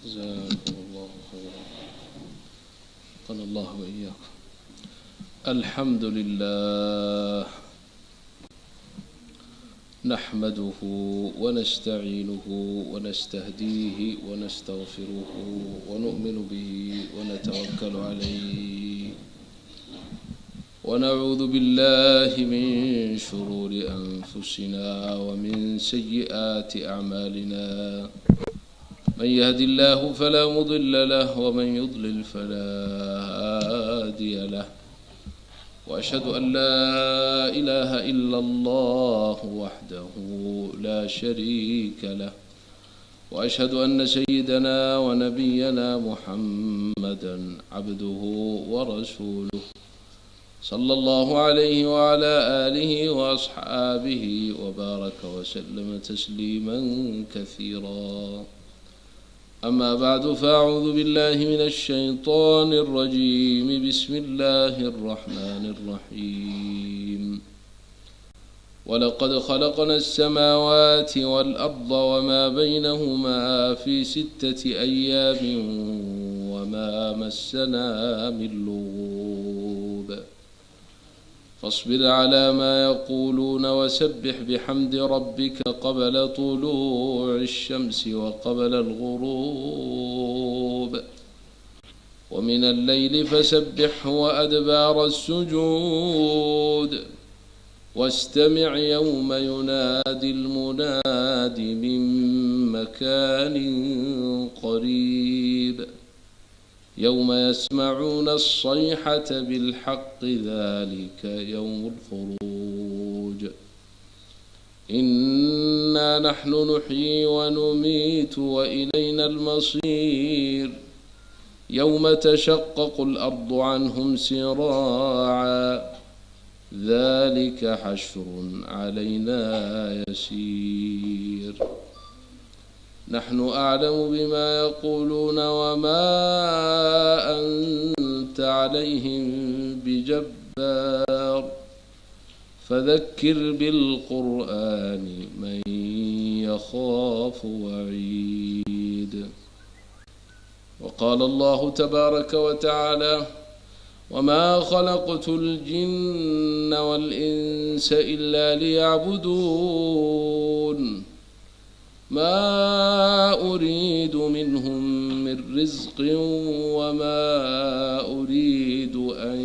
جزاكم الله خيرا، قال الله وإياكم. الحمد لله نحمده ونستعينه ونستهديه ونستغفره ونؤمن به ونتوكل عليه ونعوذ بالله من شرور أنفسنا ومن سيئات أعمالنا، من يهد الله فلا مضل له ومن يضلل فلا هادي له، وأشهد أن لا إله إلا الله وحده لا شريك له، وأشهد أن سيدنا ونبينا محمدا عبده ورسوله صلى الله عليه وعلى آله وأصحابه وبارك وسلم تسليما كثيرا. أما بعد، فأعوذ بالله من الشيطان الرجيم. بسم الله الرحمن الرحيم. ولقد خلقنا السماوات والأرض وما بينهما في 6 أيام وما مسنا من لغوب. فاصبر على ما يقولون وسبح بحمد ربك قبل طلوع الشمس وقبل الغروب، ومن الليل فسبحه وأدبار السجود، واستمع يوم ينادي المناد من مكان قريب، يوم يسمعون الصيحة بالحق، ذلك يوم الخروج. إنا نحن نحيي ونميت وإلينا المصير. يوم تشقق الأرض عنهم سراعا، ذلك حشر علينا يسير. نحن أعلم بما يقولون وما أنت عليهم بجبار، فذكر بالقرآن من يخاف وعيد. وقال الله تبارك وتعالى: وما خلقت الجن والإنس إلا ليعبدون، ما أريد منهم من رزق وما أريد أن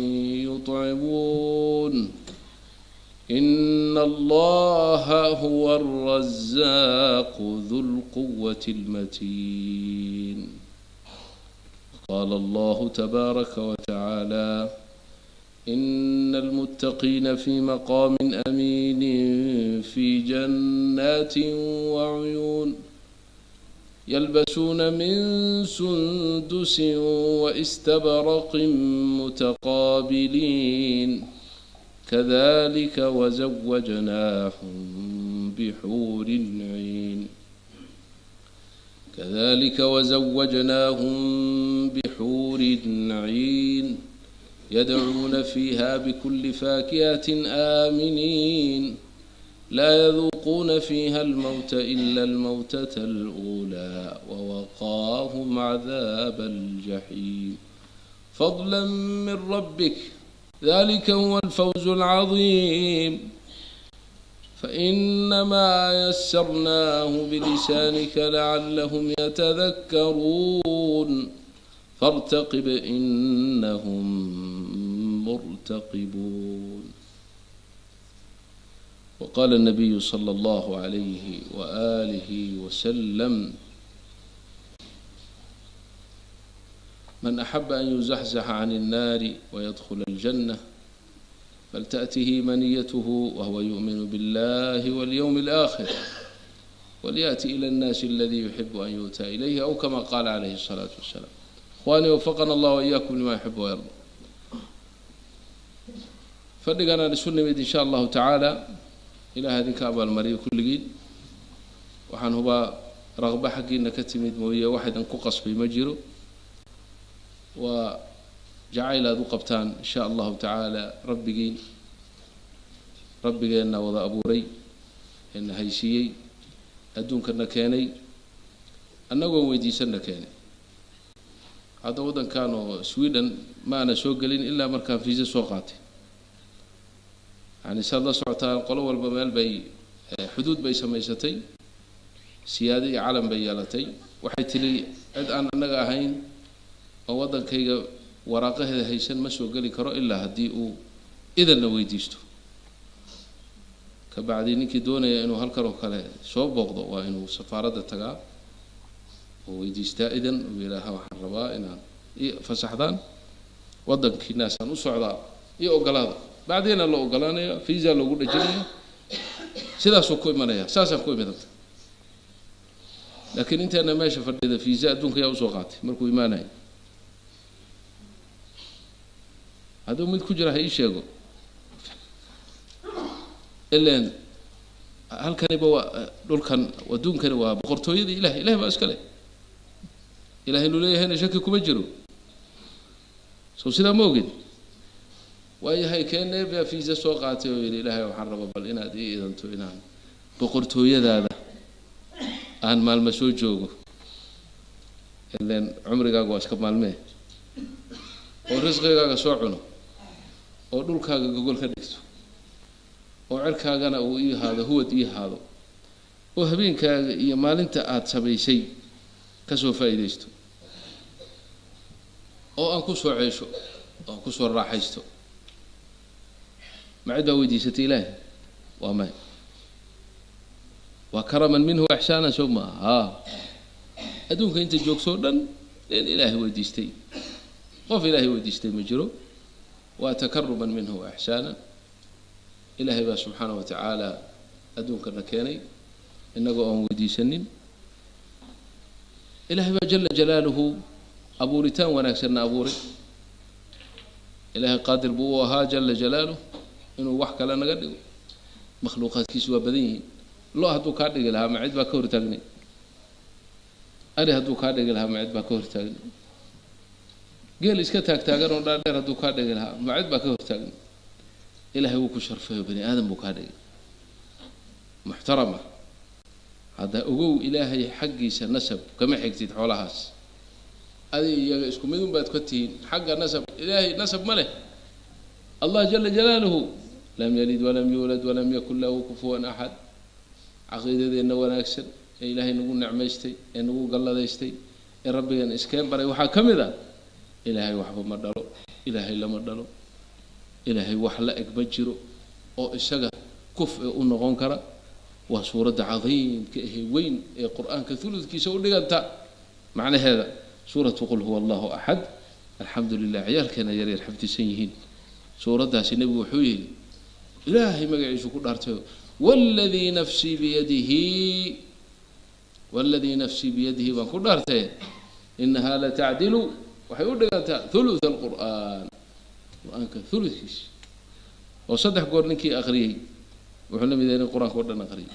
يطعمون، إن الله هو الرزاق ذو القوة المتين. قال الله تبارك وتعالى: إن المتقين في مقام أمين، في جنات وعيون، يلبسون من سندس واستبرق متقابلين، كذلك وزوجناهم بحور عين، كذلك وزوجناهم بحور عين، يدعون فيها بكل فاكهة آمنين، لا يذوقون فيها الموت إلا الموتة الأولى، ووقاهم عذاب الجحيم. فضلا من ربك، ذلك هو الفوز العظيم. فإنما يسرناه بلسانك لعلهم يتذكرون، فارتقب إنهم مرتقبون. وقال النبي صلى الله عليه وآله وسلم: من أحب أن يزحزح عن النار ويدخل الجنة فلتأته منيته وهو يؤمن بالله واليوم الآخر، وليأتي إلى الناس الذي يحب أن يؤتى إليه، أو كما قال عليه الصلاة والسلام. إخواني، وفقنا الله وإياكم لما يحب ويرضى. Fadhigan aan isu nimid, insha Allahu tacaala, Ilaah idinka abaalmariyo kulligiin. Waxaan hubaa raqba xaggiina ka timid mooye wax idinku qasbay ma jiro. Waa jacayl aada u qabtaan, insha Allahu tacaala, rabbigiin, rabbigeenna wada abuuray, eena haysiiyey, adduunkana keenay, annagoon weydiisanna keenay. Hadda waddankan oo Sweden ma ana soo gelin ilaa markaan fiisa soo qaatay. Yani saad la socotaan, qolo walba meel bay xuduud bay samaysatay, siyaado iyo calam bay yeelatay. Waxay tiri cid aan annaga ahayn oo waddankayga waraaqaheeda haysan ma soo geli karo ilaa haddii uu idanna weydiisto. Kabacdi ninkii doonaya inuu halkan oo kale soo booqdo waa inuu safaaradda tagaa oo weydiistaa idan, uu yidhaaha waxaan rabaa inaan i fasaxdaan, waddankiinaasaan u socdaa, iyo ogolaada. Bacdiina la ogolaanaya, visa loogu dhajinaya, sidaasuu ku imanaya. Saasaan ku imidanta. Laakiin inteena meesha fadhida visa adduunka yaa usoo qaatay markuu imaanaya? Hadduu mid ku jira ha ii sheego. Ilan halkaniba waa dhulkan, adduunkani waa boqortooyada Ilahay. Ilahay baa iska leh. Ilahay inuu leeyahayna shaki kuma jiro. Soo sidaa ma ogin? Waayahay, keenee baa fiisa soo qaatay oo yidhi, Ilaahay waxaan rabaa bal inaad ii idanto inaan boqortooyadaada aan maalmo soo joogo, ilen cumrigaaga waa iska maalmee, oo risqigaaga soo cuno, oo dhulkaaga gogol ka dhigto, oo cirkaagana uu ii haado, huwad ii haado, oo habeenkaaga iyo maalinta aada samaysay kasoo faa'iidaysto, oo aan ku soo ceesho, oo aan kusoo raaxaysto? Ma cid baa weydiisatay Ilaahay? Waa maya. Waa karaman minhu ixsaana, soo maaha? Haa, adduunka inta joogtoo dhan in Ilaahay weydiistay, qof Ilaahay weydiistay ma jiro. Waa takaruman minhu wa ixsaana. Ilaahay baa subxaana wa tacaala adduunkana keenay innagoo aan weydiisanin. Ilaahay baa jala jalaaluhu abuuritaan wanaagsanna abuuray. Ilaahay qaadir buu u ahaa jala jalaaluh inuu wax kale naga dhigo. Makhluuqaadkiisu waa badan yihiin. Lo hadduu kaa dhigi lahaa, ma cid baa ka hortaagnay? Ari hadduu kaa dhigi lahaa, ma cid baa ka hortaagnay? Geel iska taagtaagan oo dhaadheer hadduu kaa dhigi lahaa, ma cid baa ka hortaagnay? Ilahay wuu ku sharfayo, bani aadam buu kaa dhigay muxtarama. Hadda ogow, Ilaahay xaggiisa nasab kama xigtid xoolahaas. Adi iyaga isku mid un baad ka tihiin xagga nasab. Ilaahay nasab ma leh. Allah jala jalaaluhu lam yalid walam yuulad walam yakun lahu kufuwan axad. Caqiidadeenna wanaagsan ee Ilaahay nagu necmaystay ee nagu galladaystay ee Rabbigan iskeen baray waxaa ka mid ah Ilaahay waxba ma dhalo, Ilaahay lama dhalo, Ilaahay wax la eg ma jiro oo isaga kuf ee u noqon kara. Waa suuradda cadiimka ahee weyn ee Qur-aanka thuludkiisa u dhiganta macnaheeda, suuratu Qul huwa Allahu axad. Alxamdu lilah, ciyaalkeena yaryar xafdisan yihiin suuraddaasi. Nebigu wuxuu yihi, Ilaahay magaciisu ku dhaartayo, waladii nafsii biyadihi, waladii nafsii biyadihi baan ku dhaartay, inahaa latacdilu, waxay u dhigantaa thuluth alqur'aan, qur-aanka thuludkiisa. Oo saddex goor ninkii aqriyey wuxuu la mid yahay nin Qur-aanka o dhan aqriyay.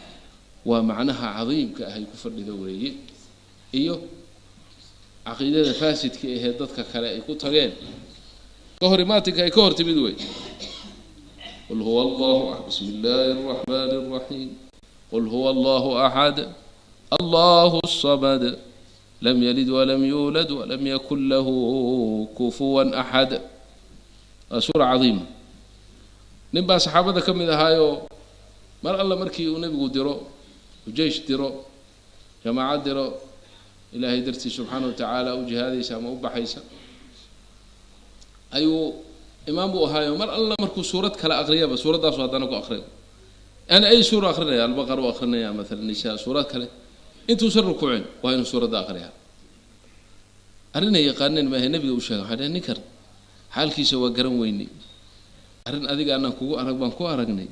Waa macnaha cadiimka ahay ku fadhida weeye, iyo caqiidada faasidka ahee dadka kale ay ku tageen ka hor imaatinka ay ka hor timid wey. Qul huwa Allahu axad. Bismi illaahi araxmani araxiim. Qul huwa Allahu axad, Allahu samad, lam yalid walam yuulad walam yakun lahu kufuwan axad. Waa suura cadiima. Nin baa saxaabada ka mid ahaayoo mar alla markii uu nebigu diro jeish, diro jamaacad, diro Ilaahay dartii subxaana wa tacaala u jihaadaysa ama u baxaysa, ayuu imaam buu ahaayo. Mar alla markuu suurad kale aqriyaba suuraddaasu haddana ku aqriyo. Yani ay suura akrinaya, Albaqara u akrinaya maala, Nisaa, suurad kale, intuusan rukuucin waa inuu suuradda aqriyaa. Arrinay yaqaaneen maahe, nebiga u sheegay. Waxay dhaheen, ninkan xaalkiisa waa garan weynay, arrin adiga anaan kugu arag baan ku aragnay,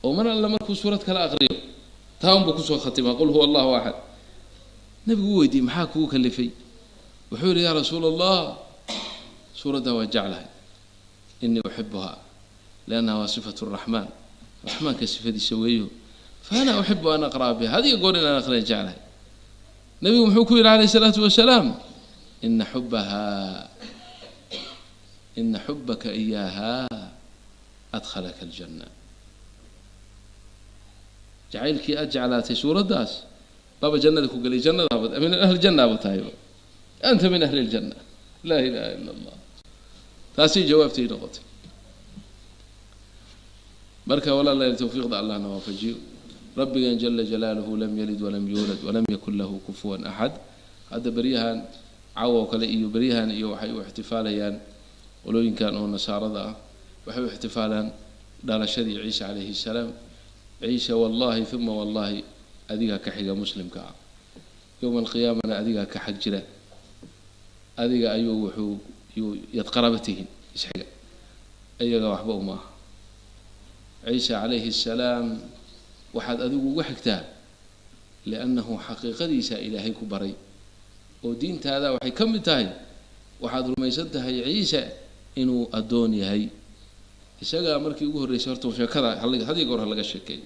oo mar alla markuu suurad kale aqriyo taa unbuu kusoo khatimaa, Qul huwa Allahu axad. Nebigu u weydiiyey, maxaa kugu kalifay? Wuxuu yihi, yaa Rasuul Allah, suuraddaa waa jeclahay. Inii uxibuhaa liannaha waa sifatu raxmaan, raxmaanka sifadiisa weeyo, fa ana uxibu an aqra'a biha, hadiga goor inaan aqriya jeclahay. Nebigu muxuu ku yidhi calayh isalaatu wasalaam? Ina xubahaa, ina xubaka iyaaha adkhalaka aljanna. Jacaylkii aada jeclaatay suuraddaas baaba jannada ku gelay. Jannadaaba min ahli jannaaba tahayba, anta min ahli ljanna. Laa ilaaha ila Allah. Taasay jawaabtay noqotay. Marka walaalayaal, tawfiiqda Allahna waafajiyo. Rabbigan jala jalaaluhu lam yalid walam yuulad walam yakun lahu kufuwan axad. Hadda beryahan caawa oo kale iyo beryahan iyo waxay u ixtifaalayaan qolooyinkan oo nasaarada ah, waxay u ixtifaalaan dhalashadii Ciise calayhi salaam. Ciise wallahi uma wallahi adigaa ka xiga muslimka ah, yowma alqiyaamana adigaa ka xag jira, adiga ayuu wuxuu yuu yad qaraba tihiin isxiga, iyaga waxba uma aha. Ciise calayhi salaam waxaad adigu uga xigtaa liannahu xaqiiqadiisa Ilaahay ku baray, oo diintaada waxay ka mid tahay waxaad rumaysan tahay Ciise inuu addoon yahay. Isagaa markii ugu horreysay horta sheekada hadiyo goor ha laga sheekeeyo,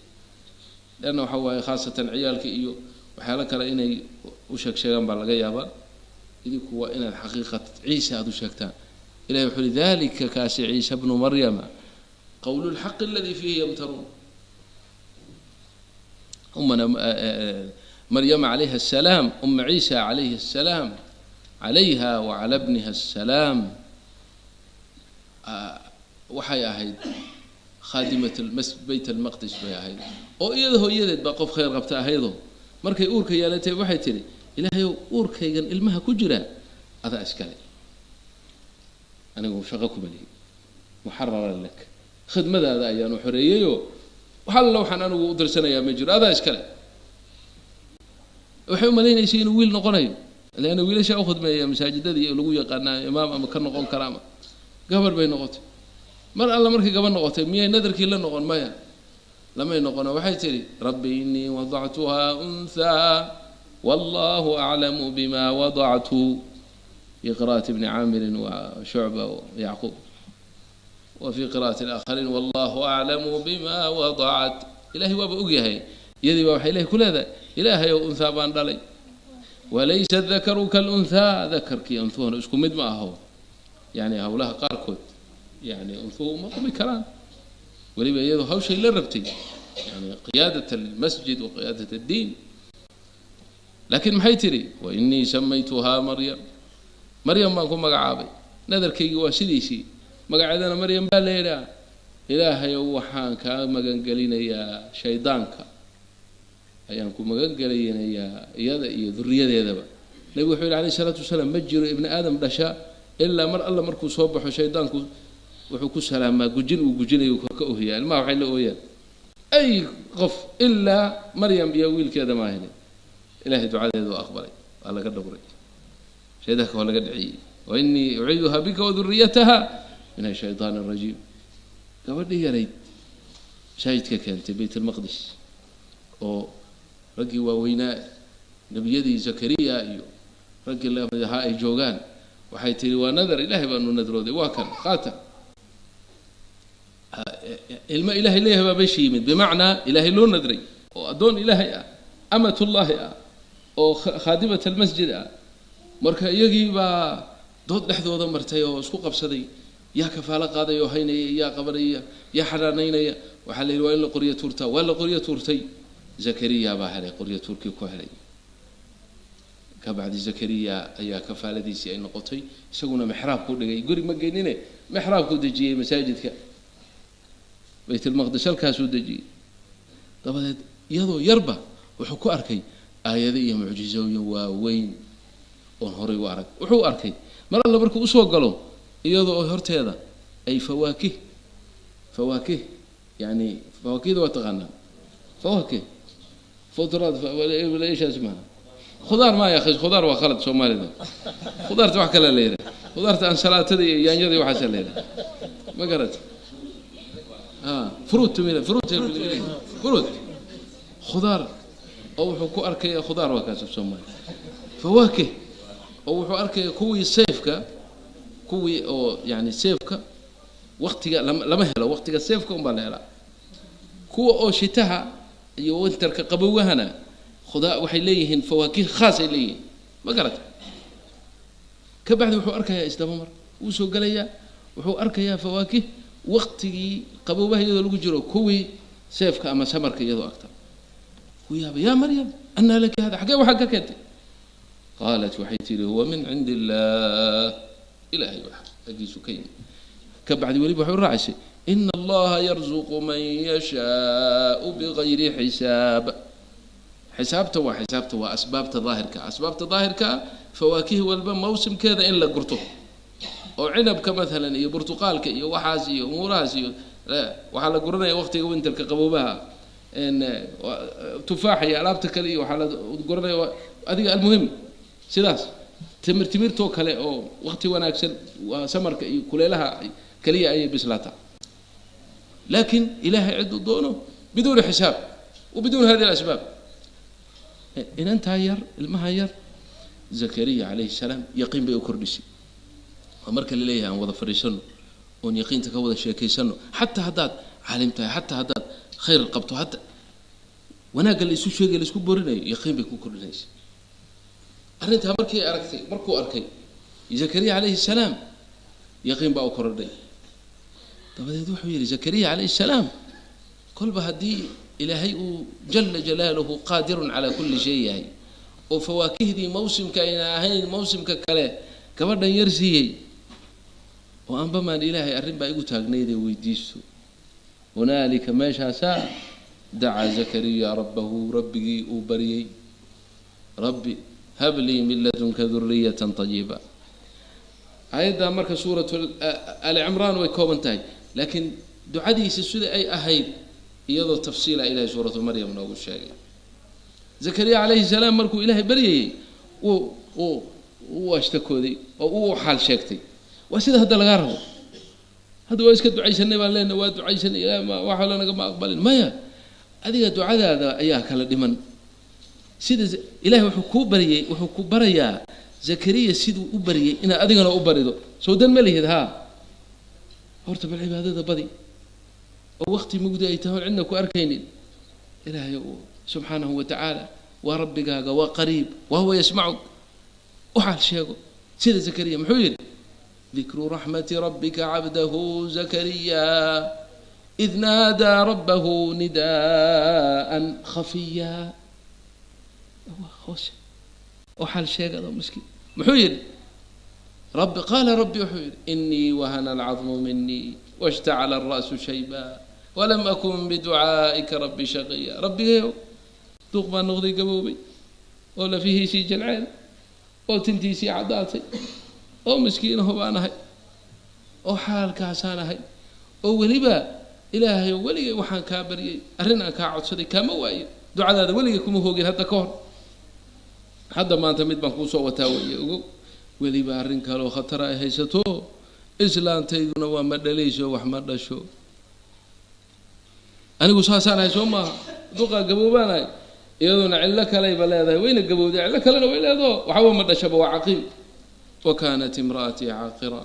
leanna waxa waaye khaasatan ciyaalka iyo waxyaalo kale inay u sheeg sheegaan baa laga yaabaa. Idinku waa inaad xaqiiqat Ciise aada u sheegtaan. Ilahay wuxu uhi dalika kaasi Ciise bnu Maryama qowlu lxaqi aladii fiihi yamtaruun. Umana Maryama calayha asalaam, uma Ciisa calayhi asalaam, calayha wacala bniha asalaam, waxay ahayd khaadimat Bayt Almaqdis bay ahayd, oo iyada hooyadeed baa qof khayr qabta ahaydoo markay uurka yeelatay waxay tidhi, Ilaahayow, uurkaygan ilmaha ku jira adaa iskale, anigu shaqo kuma lihi, muxararan lak, khidmadaada ayaanu xoreeyeyoo wax alla waxaan anigu u dirsanayaa ma jiro, adaa iskale. Waxay u malaynaysay inuu wiil noqonayo, leanna wiilashaa u khidmeeya masaajidadii lagu yaqaanaa imaam ama ka noqon kara, ama gabar bay noqotay. Mar alla markay gabar noqotay miyay nadarkii la noqon? Maya, lamay noqono. Waxay tidhi, rabbi inii wadactuhaa unthaa wallahu aclamu bima wadactu, fi qira'ati ibni Caamirin wa Shucba Yacquub, wa fi qira'ati alaakhariin wallahu aclamu bima wadacat. Ilahay waaba ogyahay. Iyadii baa waxay Ilahay ku leedahay, Ilaahay ow, unthaa baan dhalay, walaysa dakaru kalunhaa, dakarkii unhuhuna isku mid ma aho, yani howlaha qaarkood yani unhuhu uma qumi karaan. Weliba iyadoo hawshay la rabtay yani qiyaadat almasjid wa qiyaadat addiin. Laakiin maxay tidhi? Wainii samaytuhaa Maryam, Maryam baan ku magacaabay, nadarkaygii waa sidiisii, magaceedana Maryam baa la yidhaha. Ilaahayow, waxaan kaa magangelinayaa shaydaanka, ayaan ku magangelinayaa iyada iyo duriyadeedaba. Nebigu wuxuu yihi alayh isalaatu wasalaam, ma jiro ibni aadam dhasha ilaa mar alla markuu soo baxo shaydaanku wuxuu ku salaamaa gujin uu gujinayo ka ohiyaa, ilmaha waxay la ooyaan ay qof, ilaa Maryam iyo wiilkeeda maahine. Ilahay ducadeeda waa aqbalay, waa laga dhowray shaydaanka, waa laga dhiciyey. Wainii uciiduha bika waduriyataha min ashaytaan arajiim. Gabadhii yarayd masaajidka keentay Bayt Almaqdis, oo raggii waaweynaa nebiyadii Zakariya iyo raggii lamid ahaa ay joogaan, waxay tihi, waa nadar Ilaahay baanu nadrooday, waa kan qaata. Ilmo Ilaahay leeyahay baa meesha yimid, bimacnaa Ilaahay loo nadray oo addoon Ilaahay ah, amatullaahi ah, oo khaadimat almasjid ah. Marka iyagii baa dood dhexdooda martay oo isku qabsaday, yaa kafaalo qaaday oo haynaya, yaa qabanaya, yaa xanaanaynaya? Waxaa la yidhi waa in la qoryo tuurtaa. Waa la qoryo tuurtay, Zakariya baa helay, qoryo tuurkii ku helay. Kabacdi Zakariya ayaa kafaaladiisii ay noqotay, isaguna mixraabkuu dhigay, guri ma geynine, mixraabkuu dejiyey masaajidka Bayt Almaqdis, halkaasuu dejiyey. Dabadeed iyadoo yarba wuxuu ku arkay aayado iyo mucjizooyin waaweyn oon horay u arag. Wuxuu arkay mar alla markuu usoo galo iyadoo horteeda ay fawaakih, fawaakih, yani fawaakihda waa taqaanaa, fawaakih fudrad ishaas maaha, khudaar ma ya akhi, khudaar waa khalad Soomaalida, khudaarta wax kale la yidhaha, khudaarta ansalaatada iyo yaanyada iyo waxaasa la yidhaha, ma garat? Fruit, fruit, fruit, khudaar oo wuxuu ku arkaya khudaar waa kaas af Soomaali, fawaakih oo wuxuu arkaya kuwii sayfka, kuwii oo yani seefka waktiga lama helo, waktiga seefka unbaa la helaa, kuwa oo shitaha iyo winterka qabowgahana khudaa waxay leeyihiin, fawaakih khaas ay leeyihiin, ma garata? Ka bacdi wuxuu arkayaa isdaba mar wuu soo gelayaa, wuxuu arkayaa fawaakih waktigii qaboobaha iyadoo lagu jiro, kuwii seefka ama samarka iyadoo agta. Wuu yaaba, yaa Maryam, annaa laki hada? Xaggee waxaad ka keentay? Qaalat, waxay tihi, huwa min cindi illaah. Ilaahay wax aggiisu ka yimid. Ka bacdi weliba waxay u raacisay ina Allaha yarzuqu man yashaau bigayri xisaab. Xisaabta waa xisaabta, waa asbaabta daahirka. Asbaabta daahirka fawaakih walba mawsimkeeda in la gurto, oo cinabka maalan iyo burtuqaalka iyo waxaas iyo umuurahaas iyo waxaa la guranaya waqtiga winterka, qaboobaha, tufaaxa iyo alaabta kale iyo waxaa la guranaya adiga almuhim sidaas. Timir, timirtoo kale oo waqti wanaagsan waa samarka iyo kuleelaha keliya ayay bislaataa. Laakiin Ilaahay cidduu doono biduuni xisaab wa biduuni hadihi alasbaab. Inantaa yar, ilmaha yar Zakariya calayhi salaam, yaqiin bay u kordhisay. Waa marka la leeyahay aan wada fadhiisano oon yaqiinta ka wada sheekaysano. Xataa haddaad caalim tahay, xataa haddaad khayr qabto, hatta wanaagga la isu sheegay, la isku borinayo, yaqiin bay ku kordhinaysa. Arrintaa markay aragtay, markuu arkay Zakariya calayhi salaam, yaqiin baa u korodhay. Dabadeed wuxuu yidhi Zakariya calayhi salaam, kolba haddii Ilaahay uu jala jalaaluhu qaadirun calaa kulli shay yahay, oo fawaakihdii mawsimka ayna ahayn mawsimka kale gabadhan yar siiyey, oo anbamaan Ilaahay arrin baa igu taagnaydee weydiisto. Hunaalika meeshaasaa dacaa Zakariya rabbahu, rabbigii uu baryey, rabbi hab lii min ladunka duriyatan tayiba. Aayaddaa marka suuratu Ali Cimraan way kooban tahay, laakiin ducadiisa sida ay ahayd iyadoo tafsiila Ilahay suuratu Maryam noogu sheegay. Zakariya calayhi salaam markuu Ilaahay baryayey uu uu ashtakooday oo uu xaal sheegtay. Waa sida hadda lagaa rabo. Hadda waa iska ducaysanay baan leenahay, waa ducaysanay, Ilahay ma waxa lanagama aqbalin. Maya, adiga ducadaada ayaa kala dhiman. Sida Ilahay wuxuu kuu baryey, wuxuu ku barayaa Zakariya siduu u baryey inaad adigana u barido. Soo dan ma lihid? Haa, horta bal cibaadada badi, oo waqti mugdi ay tahay oon cidna ku arkaynin Ilaahay subxaanahu wa tacaala waa rabbigaaga, waa qariib, wa huwa yasmacuk. Waxaad sheego sida Zakariya. Muxuu yidhi? Dikru raxmati rabbika cabdahu Zakariya id naadaa rabbahu nidaa'an khafiya. Hoose oo xaal sheegado miskiin. Muxuu yidhi? Rabbi qaala, rabbi wuxuu yidhi, inii wahana alcadmu minii washtacala alra'su shayba walam akun biducaa'ika rabbi shaqiya. Rabbigayow, duuq baan noqday, gaboobay, oo lafihiisii jalceen, oo tintiisii caddaatay, oo miskiinaho baan ahay, oo xaalkaasaan ahay, oo weliba Ilaahayo weligay waxaan kaa baryay, arrin aan kaa codsaday kaama waayo, ducadaada weligay kuma hoogin hadda ka hor. Hadda maanta mid baan kuusoo wataa weeye, ogow. Weliba arrin kaleoo khatara ay haysato, islaantayduna waa ma dhalayso, wax ma dhasho. Anigu saasaan ahay, soo maaha? Duqaa gaboobaanahay, iyaduna cillo kalayba leedahay, wayna gabowday, cillo kalena way leedaho, waxba ma dhashaba, waa caqiim. Wa kaanat imra'atii caaqira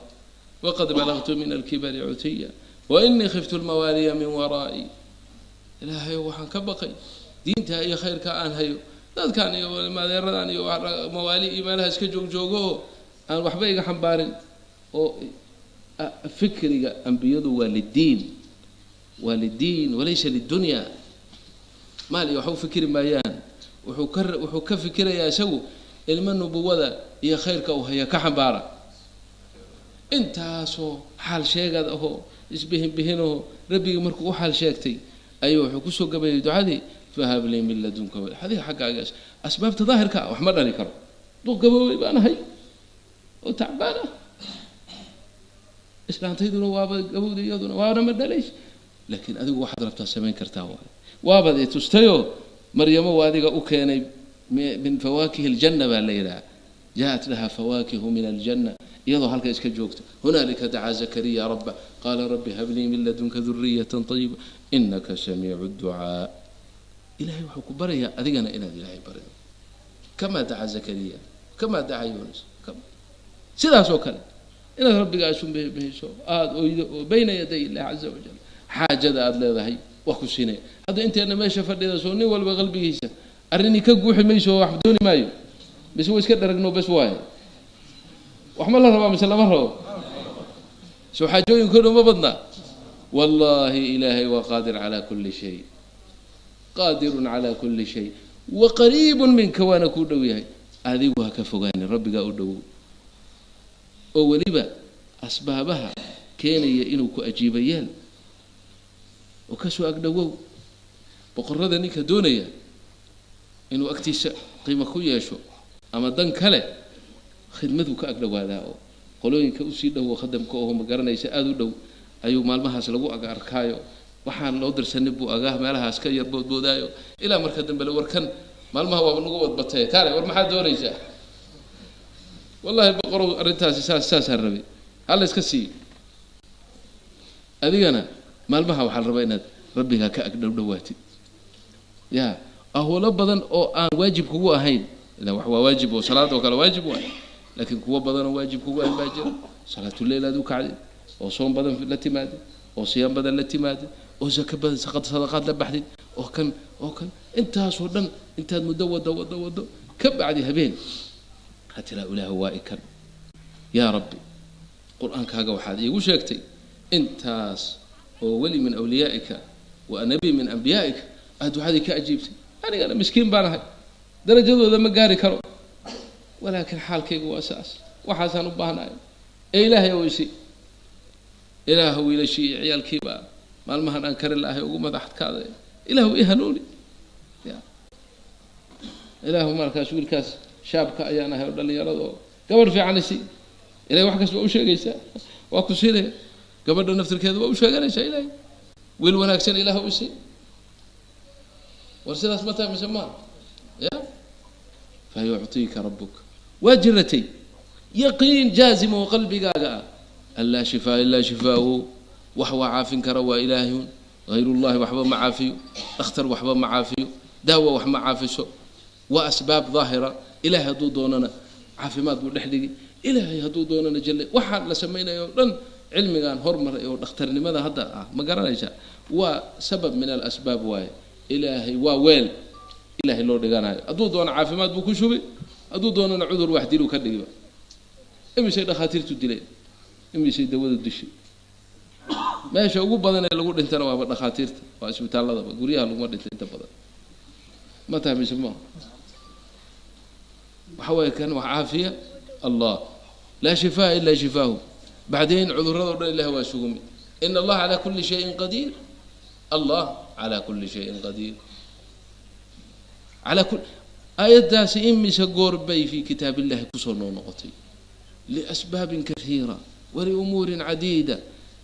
waqad balagtu min alkibari cutiya wa inii khiftu lmawaaliya min waraa'i. Ilaahayo, waxaan ka baqay diintaa iyo khayrkaa aan hayo, dadkan iyo maadeeradan iyo mawaali iyo meelaha iska joogjoogo oo aan waxba iga xambaarin. Oo fikriga ambiyadu waa liddiin, waa liddiin walaysa lidunya. Maal iyo waxba u fikiri maayaan. Wuxuu ka fikirayaa isagu ilmo nubuwada iyo khayrka uu haya ka xambaara. Intaasoo xaal sheegad ahoo isbihin bihinoo rabbigii markuu u xaal sheegtay ayuu wuxuu kusoo gabayay ducadii, fahab lii min ladunka. Adiga xaggaaga asbaabta daahirka ah wax ma dhali karo, duq gaboobay baan ahay oo tacbaan ah, islaantayduna waaba gabowda, iyaduna waana ma dhalays, laakiin adigu waxaad rabtaa samayn kartaa. Waay waabaad i tustayoo Maryamo waa adiga u keenay min fawaakihi aljanna baa la yidhaha, jaءat laha fawaakihu min aljanna iyadoo halka iska joogta. Hunaalika dacaa Zakariya rabba qaala rabbi hab lii min ladunka duriyata طayiba inaka samiicu اducaa. Ilahay wuxuu ku barayaa adigana inaad Ilaahay barido kamaa dacaa Zakariya, kamaa dacaa Yuunus, sidaas oo kale inaad rabbigaa isu bihbihiso, aada oydo oo bayna yaday illahi caza wajal xaajada aada leedahay waa ku siinaya. Hadda inteena meesha fadhida, soo nin walba qalbigiisa arrinii ka guuxi mayso, wax dooni maayo, mise wa iska dharagno bes waaye? Wax ma la rabaa mise lama rabo? Soo xaajooyinkooda ma badnaa? Wallahi Ilaahay waa qaadir calaa kulli shay, qaadirun calaa kulli shay wa qariibun minka, waana kuu dhow yahay. Adigu ha ka fogaanin rabbigaa, u dhowow. Oo weliba Asbaabaha keenaya inuu ku ajiibo yeel oo kasoo agdhowow. Boqorrada ninka doonaya inuu agtiisa qiimo ku yeesho ama dan kale, khidmaduu ka agdhowaadaa oo qolooyinka usii dhowo khadamka oho ma garanaysa aada u dhow ayuu maalmahaas lagu ag arkaayo. Waxaan loo dirsanin buu agaa meelahaas ka yar boodboodaayo ilaa marka dambe le warkan maalmaha waaba nagu wadbatee kaale, war maxaad doonaysaa? Wallahi boqorow, arrintaasi saas saasaan rabay, hala iska siiyo. Adigana maalmaha waxaa la rabaa inaad rabbigaa ka ag dhowdhowaatid ya ahwalo badan oo aan waajib kugu ahayn. Ila wax waa waajib oo salaad oo kale waajib waay, laakiin kuwo badan oo waajib kugu ahayn baa jira. Salaatuleyl aad u kacday oo soom badan la timaadid oo siyaam badan la timaadid oo zaka badan sadaqaad la baxdid oo kan oo kan, intaasoo dhan intaad muddo wado wado wado ka bacdi habeen waxaad tiraa, ilaahu waa ikan yaa rabbi, qur-aankaaga waxaad iigu sheegtay intaas oo weli min awliyaa'ika wa nabi min ambiyaa'ika aad ducadii ka ajiibtay, anigana miskiin baan ahay, darajadooda ma gaari karo, walaakin xaalkaygu waa saas, waxaasaan u baahnahay ee ilaahay ow isi. Ilaahu wiilashii iyo ciyaalkiibaa maalmahan aan kari lahay ugu madaxadkaaday, ilaahu i hanuuni ya ilaahu. Markaas wiilkaas shaabka ayaan ahay oo dhallinyarada oo gabadh fiican isi. Ilahay wax kasta waa u sheegaysaa, waa ku siinaya. Gabadha naftirkeeda waa u sheeganaysaa, ilahay wiil wanaagsan ilaahu isi. War sidaas ma tahay mise maa? Ya fa yucطiika rabuk. Waa jiratay yaqiin jaazim oo qalbigaaga ah an laa shifaa ilaa shifaahu, wax waa caafin kara waa ilaahun, hayrullahi waxba ma caafiyo, dhakhtar waxba ma caafiyo, daawa wax ma caafiso, waa asbaab daahira. Ilahay hadduu doonana caafimaad buu dhex dhigi, ilaahay hadduu doonana jale. Waxaa la samaynayo o dhan cilmigan hormaray oo dhakhtarnimada hadda ah ma garanaysaa, waa sabab min alasbaab waaye. Ilaahay waa weel ilaahay loo dhiganayo, hadduu doono caafimaad buu ku shubi, hadduu doonana cudur wax diluu ka dhigiba. Imisay dhakhaatiirtu dileen, imisay dawadu dishay? Meesha ugu badan ee lagu dhintana waaba dhakhaatiirta, waa isbitaalladaba, guryaha laguma dhinta inta badan. Ma tahay mise maa? Waxa waye kan wax caafiya allah, laa shifaa ilaa shifaahu. Bacdeen cudurrado dhan ilahi waa isugu mid. Ina allaha calaa kulli shayin qadiir, allah calaa kulli shayin qadiir. Calaa kul aayaddaasi imise goor bay fii kitaab illahi kusoo noo noqotay liasbaabin kaiira waliumuurin cadiida.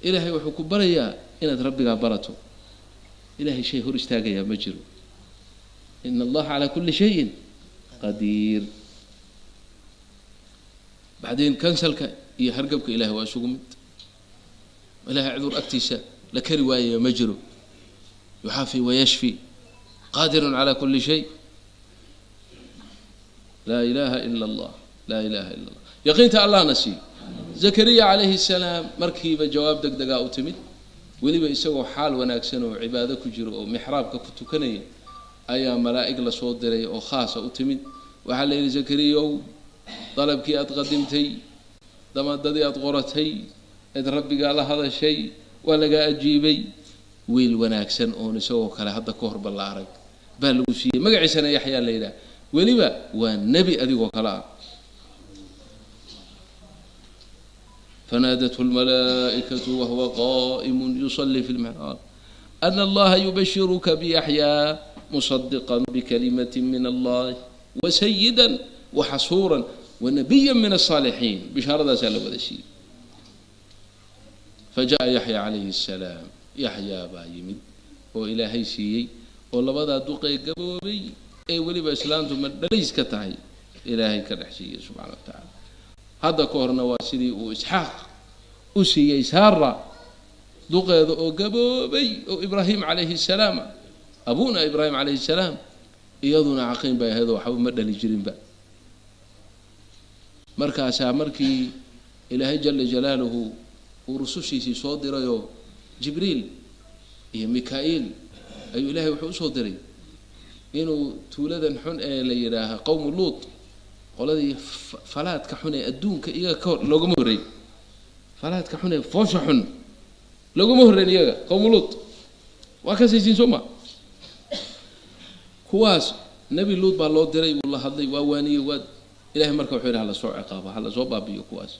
Ilaahay wuxuu ku barayaa inaad rabbigaa barato. Ilahay shay hor istaagayaa ma jiro. Ina allaha calaa kulli shayin qadiir. Bacdeen kansalka iyo hargabka ilahay waa isugu mid. Ilahay cudur agtiisa la kari waayaya ma jiro. Yuxaafi wayashfi, qaadirun calaa kulli shay. Laa ilaha ila allah, laa ilaha ila allah. Yaqiinta allahna siiyo. Zakariya calayhi salaam markiiba jawaab deg degaa u timid, weliba isagoo xaal wanaagsan oo cibaado ku jiro oo mixraabka ku tukanaya ayaa malaa'ig lasoo diray oo khaasa u timid. Waxaa la yidhi, zakariyow, dalabkii aad qadimtay, damaadadii aad qoratay eed rabbigaa la hadashay waa lagaa ajiibay. Wiil wanaagsan oon isagoo kale hadda ka horba la arag baa lagu siiyey, magaciisana Yaxyaa la yidhaah, weliba waa nebi adigoo kale ah. Fanaadathu lmalaa'ikatu wahuwa qa'imun yusalli fi lmixraab ana allaha yubashiruka biyaxyaa musadiqan bikalimatin min allah wasayida waxasuuran wanabiya min asaalixiin. Bishaaradaasaa la wada siiyey. Fajaءa Yaxya calayhi الsalaam, Yaxyaa baa yimid oo ilaahay siiyey oo labadaa duqee gaboobay ee weliba islaamtu ma dhalays ka tahay ilaahay ka dhex siiyey subxana wa tacaala. Hadda ka horna waa sidii uu Isxaaq u siiyey Saara duqeeda oo gaboobay oo Ibraahim calayhi الsalaam, abuna Ibraahim calayhi الsalaam, iyaduna caqiin bay ahayd oo waxba ma dhali jirinba. Markaasaa markii ilaahay jala jalaaluhu uu rusushiisii soo dirayoo Jibriil iyo Mika-iil ayuu ilaahay wuxuu usoo diray inuu tuuladan xun ee la yidhaaha qowmu Luut, qoladii falaadka xun ee adduunka iyaga ka hor loogama horreyn, falaadka xun ee foosha xun loogama horreyn iyaga, qowmu Luut waa kasaysiin soo ma? Kuwaas Nebi Luut baa loo diray, wuu la hadlay, waa waaniyey, waa ilahay. Marka wuxuu yidhi hala soo ciqaabo, hala soo baabiyo kuwaas.